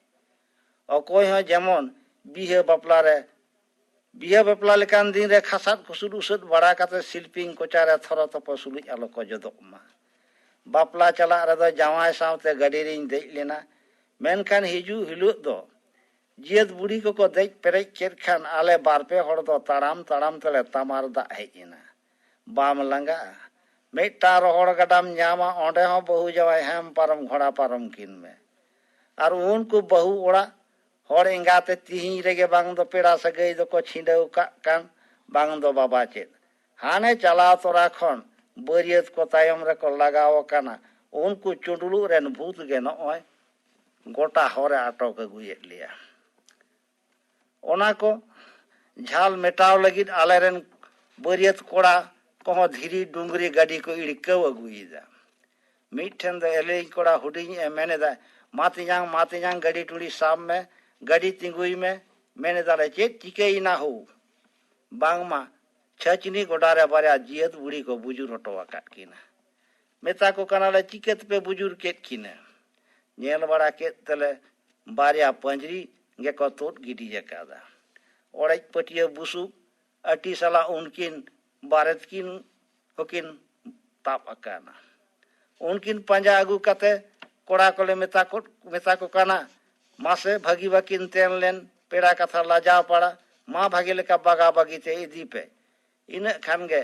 ᱚᱠᱚᱭ ᱦᱚᱸ ᱡᱮᱢᱚᱱ ᱵᱤᱦᱟᱹ ᱵᱟᱯᱞᱟ ᱨᱮ ᱵᱤᱦᱟᱹ ᱵᱟᱯᱞᱟ ᱞᱮᱠᱟᱱ ᱫᱤᱱ ᱨᱮ ᱠᱷᱟᱥᱟᱫ ᱠᱷᱩᱥᱩᱫ ᱩᱥᱟᱹᱫ ᱵᱟᱲᱟ ᱠᱟᱛᱮ ᱥᱤᱞᱯᱤᱧ ᱠᱚᱪᱟ ᱨᱮ ᱛᱷᱚᱨᱚ ᱛᱚᱯᱚ ᱥᱩᱞᱩᱡ ᱟᱞᱚ ᱠᱚ ᱡᱚᱫᱚᱜ ᱢᱟ᱾ ᱵᱟᱯᱞᱟ ᱪᱟᱞᱟᱜ ᱨᱮᱫᱚ ᱡᱟᱶᱟᱭ ᱥᱟᱶᱛᱮ ᱜᱟᱹᱰᱤ ᱨᱤᱧ ᱫᱮᱡ ᱞᱮᱱᱟ, ᱢᱮᱱᱠᱷᱟᱱ ᱦᱤᱡᱩᱜ ᱦᱤᱞᱳᱜ ᱫᱚ ᱡᱤᱭᱟᱹᱛ ᱵᱩᱲᱦᱤ ᱠᱚᱠᱚ ᱫᱮᱡ ᱯᱮᱨᱮᱡ ᱠᱮᱫ ᱠᱷᱟᱱ ᱟᱞᱮ ᱵᱟᱨ ᱯᱮ ᱦᱚᱲ ᱫᱚ ᱛᱟᱲᱟᱢ ᱛᱟᱲᱟᱢ ᱛᱮᱞᱮ ᱛᱟᱢᱟᱨ ᱫᱟᱜ ᱦᱮᱡ ᱮᱱᱟ᱾ ᱵᱟᱢ ᱞᱟᱸᱜᱟᱜᱼᱟ? ᱢᱤᱫᱴᱟᱝ ᱨᱚᱦᱚᱲ ᱜᱟᱰᱟᱢ ᱧᱟᱢᱟ, ᱚᱸᱰᱮ ᱦᱚᱸ ᱵᱟᱹᱦᱩ ᱡᱟᱶᱟᱭ ᱦᱮᱢ ᱯᱟᱨᱚᱢ ᱜᱷᱚᱲᱟ ᱯᱟᱨᱚᱢ ᱠᱤᱱ ᱢᱮ᱾ ᱟᱨ ᱩᱱᱠᱩ ᱵᱟᱹᱦᱩ ᱚᱲᱟᱜ ᱦᱚᱲ ᱮᱸᱜᱟᱛᱮ ᱛᱤᱦᱤᱧ ᱨᱮᱜᱮ ᱵᱟᱝ ᱫᱚ ᱯᱮᱲᱟ ᱥᱟᱹᱜᱟᱹᱭ ᱫᱚᱠᱚ ᱪᱷᱤᱸᱰᱟᱹᱣ ᱠᱟᱜ ᱠᱟᱱ, ᱵᱟᱝ ᱫᱚ ᱵᱟᱵᱟ ᱪᱮᱫ᱾ ᱦᱟᱱᱮ ᱪᱟᱞᱟᱣ ᱛᱚᱨᱟ ᱠᱷᱚᱱ ᱵᱟᱹᱨᱭᱟᱹᱛ ᱠᱚ ᱛᱟᱭᱚᱢ ᱨᱮᱠᱚ ᱞᱟᱜᱟᱣ ᱟᱠᱟᱱᱟ᱾ ᱩᱱᱠᱩ ᱪᱩᱰᱞᱩᱜ ᱨᱮᱱ ᱵᱷᱩᱛ ᱜᱮ ᱱᱚᱜᱼᱚᱭ ᱜᱚᱴᱟ ᱦᱚᱨᱮ ᱟᱴᱚᱠ ᱟᱹᱜᱩᱭᱮᱫ ᱞᱮᱭᱟ᱾ ᱚᱱᱟ ᱠᱚ ᱡᱷᱟᱞ ᱢᱮᱴᱟᱣ ᱞᱟᱹᱜᱤᱫ ᱟᱞᱮᱨᱮᱱ ᱵᱟᱹᱨᱭᱟᱹᱛ ᱠᱚᱲᱟ ᱠᱚᱦᱚᱸ ᱫᱷᱤᱨᱤ ᱰᱩᱝᱨᱤ ᱜᱟᱹᱰᱤ ᱠᱚ ᱤᱲᱠᱟᱹᱣ ᱟᱹᱜᱩᱭᱮᱫᱟ᱾ ᱢᱤᱫᱴᱷᱮᱱ ᱫᱚ ᱮᱞᱮᱧ ᱠᱚᱲᱟ ᱦᱩᱰᱤᱧ ᱮ ᱢᱮᱱ ᱮᱫᱟ, "ᱢᱟ ᱛᱮᱧᱟᱝ, ᱢᱟ ᱛᱮᱧᱟᱝ, ᱜᱟᱹᱰᱤ ᱴᱩᱲᱤ ᱥᱟᱵ ᱢᱮ, ᱜᱟᱹᱰᱤ ᱛᱤᱸᱜᱩᱭ ᱢᱮ᱾" ᱢᱮᱱ ᱮᱫᱟᱞᱮ, "ᱪᱮᱫ ᱪᱤᱠᱟᱹᱭᱮᱱᱟ ᱦᱳ?" ᱵᱟᱝᱢᱟ ᱪᱷᱟᱹᱪᱱᱤ ᱜᱚᱰᱟ ᱨᱮ ᱵᱟᱨᱭᱟ ᱡᱤᱭᱟᱹᱛ ᱵᱩᱲᱦᱤ ᱠᱚ ᱵᱩᱡᱩᱨ ᱦᱚᱴᱚ ᱟᱠᱟᱫ ᱠᱤᱱᱟ᱾ ᱢᱮᱛᱟ ᱠᱚ ᱠᱟᱱᱟᱞᱮ, "ᱪᱤᱠᱟᱹ ᱛᱮᱯᱮ ᱵᱩᱡᱩᱨ ᱠᱮᱫ ᱠᱤᱱᱟ?" ᱧᱮᱞ ᱵᱟᱲᱟ ᱠᱮᱫ ᱛᱮᱞᱮ ᱵᱟᱨᱭᱟ ᱯᱟᱹᱧᱡᱽᱨᱤ ᱜᱮᱠᱚ ᱛᱩᱫ ᱜᱤᱰᱤ ᱟᱠᱟᱫᱟ᱾ ᱚᱲᱮᱡ ᱯᱟᱹᱴᱭᱟᱹ ᱵᱩᱥᱩᱵ ᱟᱹᱴᱤ ᱥᱟᱞᱟᱜ ᱩᱱᱠᱤᱱ ᱵᱟᱨᱮᱛ ᱠᱤᱱ ᱦᱚᱸᱠᱤᱱ ᱛᱟᱵ ᱟᱠᱟᱱᱟ᱾ ᱩᱱᱠᱤᱱ ᱯᱟᱸᱡᱟ ᱟᱹᱜᱩ ᱠᱟᱛᱮ ᱠᱚᱲᱟ ᱠᱚᱞᱮ ᱢᱮᱛᱟ ᱠᱚ, ᱢᱮᱛᱟ ᱠᱚ ᱠᱟᱱᱟ, "ᱢᱟᱥᱮ ᱵᱷᱟᱹᱜᱤ ᱵᱟᱹᱠᱤᱱ ᱛᱮᱱ ᱞᱮᱱ, ᱯᱮᱲᱟ ᱠᱟᱛᱷᱟ ᱞᱟᱡᱟᱣ ᱯᱟᱲᱟ, ᱢᱟ ᱵᱷᱟᱹᱜᱤ ᱞᱮᱠᱟ ᱵᱟᱜᱟ ᱵᱟᱹᱜᱤ ᱛᱮ ᱤᱫᱤ ᱯᱮ᱾" ᱤᱱᱟᱹᱜ ᱠᱷᱟᱱ ᱜᱮ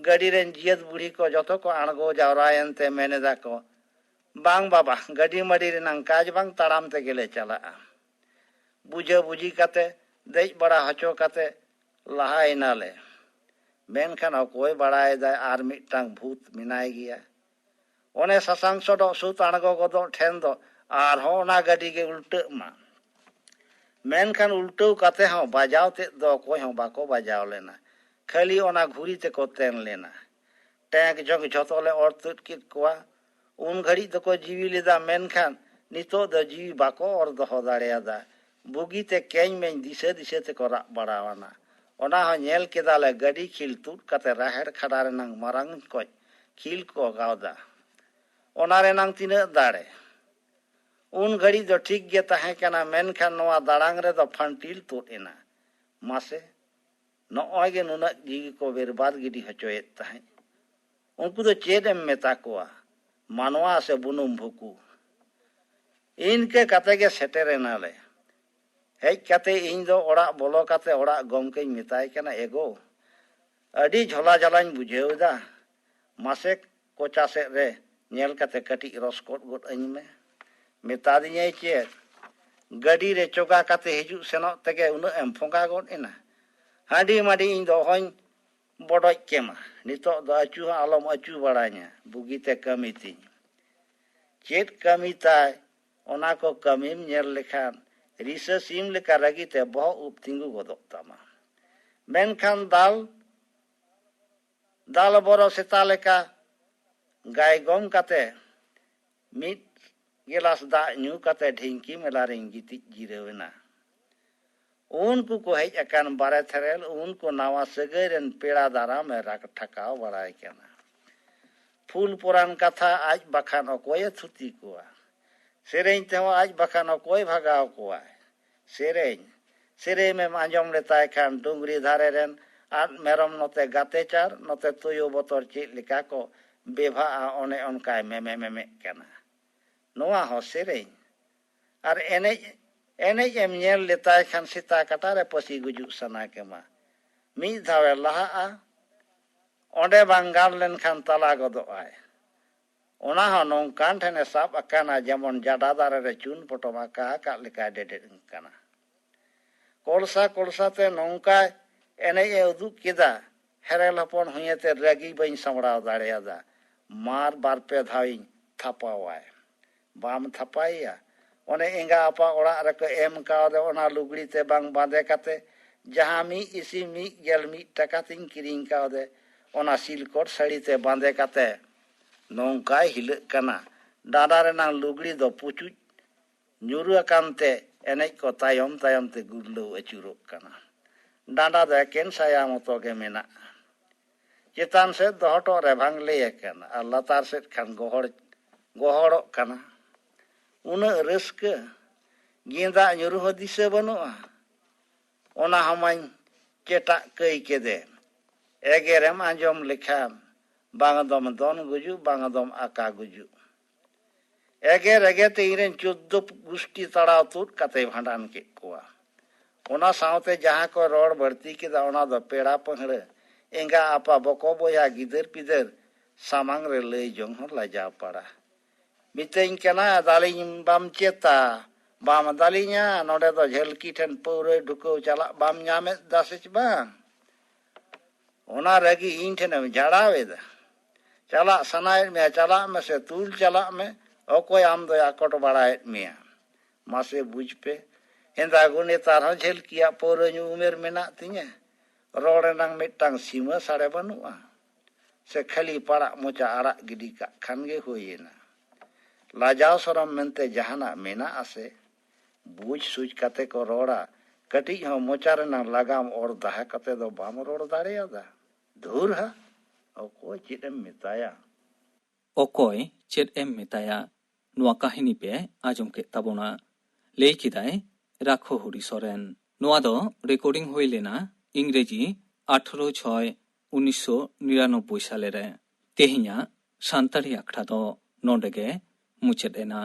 ᱜᱟᱹᱰᱤ ᱨᱮᱱ ᱡᱤᱭᱟᱹᱛ ᱵᱩᱲᱦᱤ ᱠᱚ ᱡᱚᱛᱚ ᱠᱚ ᱟᱬᱜᱚ ᱡᱟᱣᱨᱟᱭᱮᱱ ᱛᱮ ᱢᱮᱱ ᱮᱫᱟ ᱠᱚ, "ᱵᱟᱝ ᱵᱟᱵᱟ, ᱜᱟᱹᱰᱤ ᱢᱟᱹᱰᱤ ᱨᱮᱱᱟᱝ ᱠᱟᱡᱽ ᱵᱟᱝ, ᱛᱟᱲᱟᱢ ᱛᱮᱜᱮ ᱞᱮ ᱪᱟᱞᱟᱜᱼᱟ᱾" ᱵᱩᱡᱷᱟᱹ ᱵᱩᱡᱷᱤ ᱠᱟᱛᱮ ᱫᱮᱡ ᱵᱟᱲᱟ ᱦᱚᱪᱚ ᱠᱟᱛᱮ ᱞᱟᱦᱟᱭᱮᱱᱟᱞᱮ᱾ ᱢᱮᱱᱠᱷᱟᱱ ᱚᱠᱚᱭ ᱵᱟᱲᱟᱭᱮᱫᱟᱭ ᱟᱨ ᱢᱤᱫᱴᱟᱝ ᱵᱷᱩᱛ ᱢᱮᱱᱟᱭ ᱜᱮᱭᱟ᱾ ᱚᱱᱮ ᱥᱟᱥᱟᱝ ᱥᱚᱰᱚᱜ ᱥᱩᱛ ᱟᱬᱜᱚ ᱜᱚᱫᱚᱜ ᱴᱷᱮᱱ ᱫᱚ ᱟᱨᱦᱚᱸ ᱚᱱᱟ ᱜᱟᱹᱰᱤ ᱜᱮ ᱩᱞᱴᱟᱹᱜ ᱢᱟ᱾ ᱢᱮᱱᱠᱷᱟᱱ ᱩᱞᱴᱟᱹᱣ ᱠᱟᱛᱮ ᱦᱚᱸ ᱵᱟᱡᱟᱣ ᱛᱮᱫ ᱫᱚ ᱚᱠᱚᱭ ᱦᱚᱸ ᱵᱟᱠᱚ ᱵᱟᱡᱟᱣ ᱞᱮᱱᱟ᱾ ᱠᱷᱟᱹᱞᱤ ᱚᱱᱟ ᱜᱷᱩᱲᱤ ᱛᱮᱠᱚ ᱛᱮᱱ ᱞᱮᱱᱟ᱾ ᱴᱮᱸᱠ ᱡᱷᱚᱸᱠ ᱡᱷᱚᱛᱚ ᱞᱮ ᱚᱨ ᱛᱩᱫ ᱠᱮᱫ ᱠᱚᱣᱟ᱾ ᱩᱱ ᱜᱷᱟᱹᱲᱤᱡ ᱫᱚᱠᱚ ᱡᱤᱣᱤ ᱞᱮᱫᱟ, ᱢᱮᱱᱠᱷᱟᱱ ᱱᱤᱛᱚᱜ ᱫᱚ ᱡᱤᱣᱤ ᱵᱟᱠᱚ ᱚᱨ ᱫᱚᱦᱚ ᱫᱟᱲᱮᱭᱟᱫᱟ᱾ ᱵᱩᱜᱤᱛᱮ ᱠᱮᱧ ᱢᱮᱧ ᱫᱤᱥᱟᱹ ᱫᱤᱥᱟᱹ ᱛᱮᱠᱚ ᱨᱟᱜ ᱵᱟᱲᱟᱣᱟᱱᱟ᱾ ᱚᱱᱟ ᱦᱚᱸ ᱧᱮᱞ ᱠᱮᱫᱟᱞᱮ ᱜᱟᱹᱰᱤ ᱠᱷᱤᱞ ᱛᱩᱫ ᱠᱟᱛᱮ ᱨᱟᱦᱮᱲ ᱠᱷᱟᱰᱟ ᱨᱮᱱᱟᱝ ᱢᱟᱨᱟᱝ ᱠᱚᱡ ᱠᱷᱤᱞ ᱠᱚ ᱜᱟᱣᱫᱟ᱾ ᱚᱱᱟ ᱨᱮᱱᱟᱝ ᱛᱤᱱᱟᱹᱜ ᱫᱟᱲᱮ! ᱩᱱ ᱜᱷᱟᱹᱲᱤᱡ ᱫᱚ ᱴᱷᱤᱠ ᱜᱮ ᱛᱟᱦᱮᱸ ᱠᱟᱱᱟ, ᱢᱮᱱᱠᱷᱟᱱ ᱱᱚᱣᱟ ᱫᱟᱲᱟᱝ ᱨᱮᱫᱚ ᱯᱷᱟᱱᱴᱤᱞ ᱛᱩᱫ ᱮᱱᱟ᱾ ᱢᱟᱥᱮ, ᱱᱚᱜᱼᱚᱭ ᱜᱮ ᱱᱩᱱᱟᱹᱜ ᱡᱤᱣᱤ ᱠᱚ ᱵᱮᱨᱵᱟᱫ ᱜᱤᱰᱤ ᱦᱚᱪᱚᱭᱮᱫ ᱛᱟᱦᱮᱸᱫ᱾ ᱩᱱᱠᱩ ᱫᱚ ᱪᱮᱫ ᱮᱢ ᱢᱮᱛᱟ ᱠᱚᱣᱟ? ᱢᱟᱱᱣᱟ ᱥᱮ ᱵᱩᱱᱩᱢ ᱵᱷᱩᱠᱩ? ᱤᱱᱠᱟᱹ ᱠᱟᱛᱮ ᱜᱮ ᱥᱮᱴᱮᱨ ᱮᱱᱟᱞᱮ᱾ ᱦᱮᱡ ᱠᱟᱛᱮ ᱤᱧ ᱫᱚ ᱚᱲᱟᱜ ᱵᱚᱞᱚ ᱠᱟᱛᱮ ᱚᱲᱟᱜ ᱜᱚᱢᱠᱮᱧ ᱢᱮᱛᱟᱭ ᱠᱟᱱᱟ, "ᱮᱜᱳ, ᱟᱹᱰᱤ ᱡᱷᱚᱞᱟ ᱡᱷᱟᱞᱟᱧ ᱵᱩᱡᱷᱟᱹᱣ ᱮᱫᱟ, ᱢᱟᱥᱮ ᱠᱚᱪᱟ ᱥᱮᱫ ᱨᱮ ᱧᱮᱞ ᱠᱟᱛᱮ ᱠᱟᱹᱴᱤᱡ ᱨᱚᱥᱠᱚᱫ ᱜᱚᱫ ᱟᱹᱧ ᱢᱮ᱾" ᱢᱮᱛᱟ ᱫᱤᱧᱟᱭ ᱪᱮᱫ? ᱜᱟᱹᱰᱤ ᱨᱮ ᱪᱚᱜᱟ ᱠᱟᱛᱮ ᱦᱤᱡᱩᱜ ᱥᱮᱱᱚᱜ ᱛᱮᱜᱮ ᱩᱱᱟᱹᱜ ᱮᱢ ᱯᱷᱚᱸᱜᱟ ᱜᱚᱫ ᱮᱱᱟ? ᱦᱟᱺᱰᱤ ᱢᱟᱹᱰᱤ ᱤᱧ ᱫᱚ ᱚᱦᱚᱧ ᱵᱚᱰᱚᱡ ᱠᱮᱢᱟ᱾ ᱱᱤᱛᱚᱜ ᱫᱚ ᱟᱹᱪᱩ ᱦᱚᱸ ᱟᱞᱚᱢ ᱟᱹᱪᱩ ᱵᱟᱲᱟᱧᱟ, ᱵᱩᱜᱤᱛᱮ ᱠᱟᱹᱢᱤ ᱛᱤᱧ᱾ ᱪᱮᱫ ᱠᱟᱹᱢᱤ ᱛᱟᱭ? ᱚᱱᱟ ᱠᱚ ᱠᱟᱹᱢᱤᱢ ᱧᱮᱞ ᱞᱮᱠᱷᱟᱱ ᱨᱤᱥᱟᱹ ᱥᱤᱢ ᱞᱮᱠᱟ ᱨᱟᱹᱜᱤ ᱛᱮ ᱵᱚᱦᱚᱜ ᱩᱵ ᱛᱤᱸᱜᱩ ᱜᱚᱫᱚᱜ ᱛᱟᱢᱟ᱾ ᱢᱮᱱᱠᱷᱟᱱ ᱫᱟᱞ ᱫᱟᱞ ᱵᱚᱨᱚ ᱥᱮᱛᱟ ᱞᱮᱠᱟ ᱜᱟᱭᱜᱚᱢ ᱠᱟᱛᱮ ᱢᱤᱫ ᱜᱮᱞᱟᱥ ᱫᱟᱜ ᱧᱩ ᱠᱟᱛᱮ ᱰᱷᱤᱝᱠᱤ ᱢᱮᱞᱟ ᱨᱤᱧ ᱜᱤᱛᱤᱡ ᱡᱤᱨᱟᱹᱣ ᱮᱱᱟ᱾ ᱩᱱᱠᱩ ᱠᱚ ᱦᱮᱡ ᱟᱠᱟᱱ ᱵᱟᱨᱮ ᱛᱷᱮᱨᱮᱞ, ᱩᱱᱠᱩ ᱱᱟᱣᱟ ᱥᱟᱹᱜᱟᱹᱭ ᱨᱮᱱ ᱯᱮᱲᱟ ᱫᱟᱨᱟᱢ ᱮ ᱨᱟᱜ ᱴᱷᱟᱠᱟᱣ ᱵᱟᱲᱟᱭ ᱠᱟᱱᱟ᱾ ᱯᱷᱩᱞ ᱯᱚᱨᱟᱱ ᱠᱟᱛᱷᱟ ᱟᱡ ᱵᱟᱠᱷᱟᱱ ᱚᱠᱚᱭᱮ ᱛᱷᱩᱛᱤ ᱠᱚᱣᱟ? ᱥᱮᱨᱮᱧ ᱛᱮᱦᱚᱸ ᱟᱡ ᱵᱟᱠᱷᱟᱱ ᱚᱠᱚᱭ ᱵᱷᱟᱜᱟᱣ ᱠᱚᱣᱟᱭ? ᱥᱮᱨᱮᱧ, ᱥᱮᱨᱮᱧ ᱮᱢ ᱟᱸᱡᱚᱢ ᱞᱮᱛᱟᱭ ᱠᱷᱟᱱ ᱰᱩᱝᱨᱤ ᱫᱷᱟᱨᱮ ᱨᱮᱱ ᱟᱫ ᱢᱮᱨᱚᱢ ᱱᱚᱛᱮ ᱜᱟᱛᱮ ᱪᱟᱨ, ᱱᱚᱛᱮ ᱛᱩᱭᱩ ᱵᱚᱛᱚᱨ ᱪᱮᱫ ᱞᱮᱠᱟ ᱠᱚ ᱵᱮᱵᱷᱟᱜᱼᱟ, ᱚᱱᱮ ᱚᱱᱠᱟᱭ ᱢᱮᱢᱮ ᱢᱮᱢᱮᱜ ᱠᱟᱱᱟ᱾ ᱱᱚᱣᱟ ᱦᱚᱸ ᱥᱮᱨᱮᱧ? ᱟᱨ ᱮᱱᱮᱡ, ᱮᱱᱮᱡ ᱮᱢ ᱧᱮᱞ ᱞᱮᱛᱟᱭ ᱠᱷᱟᱱ ᱥᱮᱛᱟ ᱠᱟᱴᱟ ᱨᱮ ᱯᱟᱹᱥᱤ ᱜᱩᱡᱩᱜ ᱥᱟᱱᱟ ᱠᱮᱢᱟ᱾ ᱢᱤᱫ ᱫᱷᱟᱣᱮ ᱞᱟᱦᱟᱜᱼᱟ, ᱚᱸᱰᱮ ᱵᱟᱝ ᱜᱟᱱ ᱞᱮᱱᱠᱷᱟᱱ ᱛᱟᱞᱟ ᱜᱚᱫᱚᱜ ᱟᱭ᱾ ᱚᱱᱟ ᱦᱚᱸ ᱱᱚᱝᱠᱟᱱ ᱴᱷᱮᱱᱮ ᱥᱟᱵ ᱟᱠᱟᱱᱟ, ᱡᱮᱢᱚᱱ ᱡᱟᱰᱟ ᱫᱟᱨᱮ ᱨᱮ ᱪᱩᱱ ᱯᱚᱴᱚᱢ ᱟᱠᱟ ᱟᱠᱟᱫ ᱞᱮᱠᱟᱭ ᱰᱮᱰᱮᱫ ᱠᱟᱱᱟ᱾ ᱠᱚᱞᱥᱟ ᱠᱚᱞᱥᱟ ᱛᱮ ᱱᱚᱝᱠᱟ ᱮᱱᱮᱡ ᱮ ᱩᱫᱩᱜ ᱠᱮᱫᱟ, ᱦᱮᱨᱮᱞ ᱦᱚᱯᱚᱱ ᱦᱩᱭᱮᱛᱮ ᱨᱟᱹᱜᱤ ᱵᱟᱹᱧ ᱥᱟᱢᱵᱲᱟᱣ ᱫᱟᱲᱮᱭᱟᱫᱟ᱾ ᱢᱟᱨ ᱵᱟᱨ ᱯᱮ ᱫᱷᱟᱣᱤᱧ ᱛᱷᱟᱯᱟᱣᱟᱭ᱾ ᱵᱟᱢ ᱛᱷᱟᱯᱟᱭᱮᱭᱟ? ᱚᱱᱮ ᱮᱸᱜᱟ ᱟᱯᱟ ᱚᱲᱟᱜ ᱨᱮᱠᱚ ᱮᱢ ᱠᱟᱣᱫᱮ ᱚᱱᱟ ᱞᱩᱜᱽᱲᱤ ᱛᱮ ᱵᱟᱝ ᱵᱟᱸᱫᱮ ᱠᱟᱛᱮ, ᱡᱟᱦᱟᱸ ᱢᱤᱫ ᱤᱥᱤ ᱢᱤᱫ ᱜᱮᱞ ᱢᱤᱫ ᱴᱟᱠᱟ ᱛᱤᱧ ᱠᱤᱨᱤᱧ ᱠᱟᱣᱫᱮ, ᱚᱱᱟ ᱥᱤᱞᱠᱚᱴ ᱥᱟᱹᱲᱤ ᱛᱮ ᱵᱟᱸᱫᱮ ᱠᱟᱛᱮ ᱱᱚᱝᱠᱟᱭ ᱦᱤᱞᱟᱹᱜ ᱠᱟᱱᱟ᱾ ᱰᱟᱸᱰᱟ ᱨᱮᱱᱟᱝ ᱞᱩᱜᱽᱲᱤ ᱫᱚ ᱯᱩᱪᱩᱡ ᱧᱩᱨᱩ ᱟᱠᱟᱱ ᱛᱮ ᱮᱱᱮᱡ ᱠᱚ ᱛᱟᱭᱚᱢ ᱛᱟᱭᱚᱢ ᱛᱮ ᱜᱩᱨᱞᱟᱹᱣ ᱟᱹᱪᱩᱨᱚᱜ ᱠᱟᱱᱟ᱾ ᱰᱟᱸᱰᱟ ᱫᱚ ᱮᱠᱮᱱ ᱥᱟᱭᱟ ᱢᱚᱛᱚ ᱜᱮ ᱢᱮᱱᱟᱜᱼᱟ᱾ ᱪᱮᱛᱟᱱ ᱥᱮᱫ ᱫᱚ ᱦᱚᱴᱚᱜ ᱨᱮ ᱵᱷᱟᱝᱞᱮ ᱟᱠᱟᱱᱟ ᱟᱨ ᱞᱟᱛᱟᱨ ᱥᱮᱫ ᱠᱷᱟᱱ ᱜᱚᱦᱚᱲ, ᱜᱚᱦᱚᱲᱚᱜ ᱠᱟᱱᱟ᱾ ᱩᱱᱟᱹᱜ ᱨᱟᱹᱥᱠᱟᱹ, ᱜᱮᱸᱫᱟᱜ ᱧᱩᱨᱩ ᱦᱚᱸ ᱫᱤᱥᱟᱹ ᱵᱟᱹᱱᱩᱜᱼᱟ᱾ ᱚᱱᱟ ᱦᱚᱸ ᱢᱟᱧ ᱪᱮᱴᱟᱜ ᱠᱟᱹᱭ ᱠᱮᱫᱮ᱾ ᱮᱜᱮᱨᱮᱢ ᱟᱸᱡᱚᱢ ᱞᱮᱠᱷᱟᱱ ᱵᱟᱝ ᱫᱚᱢ ᱫᱚᱱ ᱜᱩᱡᱩᱜ, ᱵᱟᱝ ᱫᱚᱢ ᱟᱠᱟ ᱜᱩᱡᱩᱜ᱾ ᱮᱜᱮᱨ ᱮᱜᱮᱨ ᱛᱮ ᱤᱧᱨᱮᱱ ᱪᱳᱫᱽᱫᱳ ᱜᱩᱥᱴᱤ ᱛᱟᱲᱟᱣ ᱛᱩᱫ ᱠᱟᱛᱮᱭ ᱵᱷᱟᱸᱰᱟᱱ ᱠᱮᱫ ᱠᱚᱣᱟ᱾ ᱚᱱᱟ ᱥᱟᱶᱛᱮ ᱡᱟᱦᱟᱸ ᱠᱚ ᱨᱚᱲ ᱵᱟᱹᱲᱛᱤ ᱠᱮᱫᱟ, ᱚᱱᱟ ᱫᱚ ᱯᱮᱲᱟ ᱯᱟᱹᱦᱲᱟᱹ, ᱮᱸᱜᱟ ᱟᱯᱟ, ᱵᱚᱠᱚ ᱵᱚᱭᱦᱟ, ᱜᱤᱫᱟᱹᱨ ᱯᱤᱫᱟᱹᱨ ᱥᱟᱢᱟᱝ ᱨᱮ ᱞᱟᱹᱭ ᱡᱚᱝ ᱦᱚᱸ ᱞᱟᱡᱟᱣ ᱯᱟᱲᱟ᱾ ᱢᱤᱛᱟᱹᱧ ᱠᱟᱱᱟ, "ᱫᱟᱞᱤᱧ ᱵᱟᱢ ᱪᱮᱛᱟ, ᱵᱟᱢ ᱫᱟᱞᱤᱧᱟ, ᱱᱚᱰᱮ ᱫᱚ ᱡᱷᱟᱹᱞᱠᱤ ᱴᱷᱮᱱ ᱯᱟᱹᱣᱨᱟᱹ ᱰᱷᱩᱠᱟᱹᱣ ᱪᱟᱞᱟᱜ ᱵᱟᱢ ᱧᱟᱢᱮᱫ ᱫᱟ ᱥᱮ ᱪᱮ ᱵᱟᱝ? ᱚᱱᱟ ᱨᱟᱹᱜᱤ ᱤᱧ ᱴᱷᱮᱱᱮᱢ ᱡᱷᱟᱲᱟᱣ ᱮᱫᱟ᱾ ᱪᱟᱞᱟᱜ ᱥᱟᱱᱟᱭᱮᱫ ᱢᱮᱭᱟ, ᱪᱟᱞᱟᱜ ᱢᱮᱥᱮ, ᱛᱩᱞ ᱪᱟᱞᱟᱜ ᱢᱮ᱾ ᱚᱠᱚᱭ ᱟᱢ ᱫᱚᱭ ᱟᱠᱚᱴ ᱵᱟᱲᱟᱭᱮᱫ ᱢᱮᱭᱟ? ᱢᱟᱥᱮ ᱵᱩᱡᱽ ᱯᱮ, ᱦᱮᱸᱫᱟ ᱜᱚ ᱱᱮᱛᱟᱨ ᱦᱚᱸ ᱡᱷᱟᱹᱞᱠᱤᱭᱟᱜ ᱯᱟᱹᱣᱨᱟᱹ ᱧᱩ ᱩᱢᱮᱨ ᱢᱮᱱᱟᱜ ᱛᱤᱧᱟᱹ? ᱨᱚᱲ ᱨᱮᱱᱟᱝ ᱢᱤᱫᱴᱟᱝ ᱥᱤᱢᱟᱹ ᱥᱟᱲᱮ ᱵᱟᱹᱱᱩᱜᱼᱟ? ᱥᱮ ᱠᱷᱟᱹᱞᱤ ᱯᱟᱲᱟᱜ ᱢᱚᱪᱟ ᱟᱲᱟᱜ ᱜᱤᱰᱤ ᱠᱟᱜ ᱠᱷᱟᱱ ᱜᱮ ᱦᱩᱭᱮᱱᱟ? ᱞᱟᱡᱟᱣ ᱥᱚᱨᱚᱢ ᱢᱮᱱᱛᱮ ᱡᱟᱦᱟᱱᱟᱜ ᱢᱮᱱᱟᱜᱼᱟ ᱥᱮ? ᱵᱩᱡᱽ ᱥᱩᱡᱽ ᱠᱟᱛᱮ ᱠᱚ ᱨᱚᱲᱟ᱾ ᱠᱟᱹᱴᱤᱡ ᱦᱚᱸ ᱢᱚᱪᱟ ᱨᱮᱱᱟᱝ ᱞᱟᱜᱟᱢ ᱚᱨ ᱫᱟᱦᱟ ᱠᱟᱛᱮ ᱫᱚ ᱵᱟᱢ ᱨᱚᱲ ᱫᱟᱲᱮᱭᱟᱫᱟ᱾ ᱫᱷᱩᱨ ᱦᱟ, ᱚᱠᱚᱭ ᱪᱮᱫ ᱮᱢ ᱢᱮᱛᱟᱭᱟ?" ᱚᱠᱚᱭ ᱪᱮᱫ ᱮᱢ ᱢᱮᱛᱟᱭᱟ? ᱱᱚᱣᱟ ᱠᱟᱹᱦᱱᱤ ᱯᱮ ᱟᱸᱡᱚᱢ ᱠᱮᱫ ᱛᱟᱵᱚᱱᱟ᱾ ᱞᱟᱹᱭ ᱠᱮᱫᱟᱭ ᱨᱟᱠᱷᱚ ᱦᱩᱨᱤ ᱥᱚᱨᱮᱱ᱾ ᱱᱚᱣᱟ ᱫᱚ ᱨᱮᱠᱚᱨᱰᱤᱝ ᱦᱩᱭ ᱞᱮᱱᱟ ᱤᱝᱨᱮᱡᱤ ᱟᱴᱷᱨᱚ ᱪᱷᱚᱭ ᱩᱱᱤᱥᱥᱚ ᱱᱤᱨᱟᱱᱚᱵᱵᱳᱭ ᱥᱟᱞᱮ ᱨᱮ᱾ ᱛᱮᱦᱮᱧᱟᱜ ᱥᱟᱱᱛᱟᱲᱤ ᱟᱠᱷᱲᱟ ᱫᱚ ᱱᱚᱰᱮ ᱜᱮ ᱢᱩᱪᱟᱹᱫ ᱮᱱᱟ᱾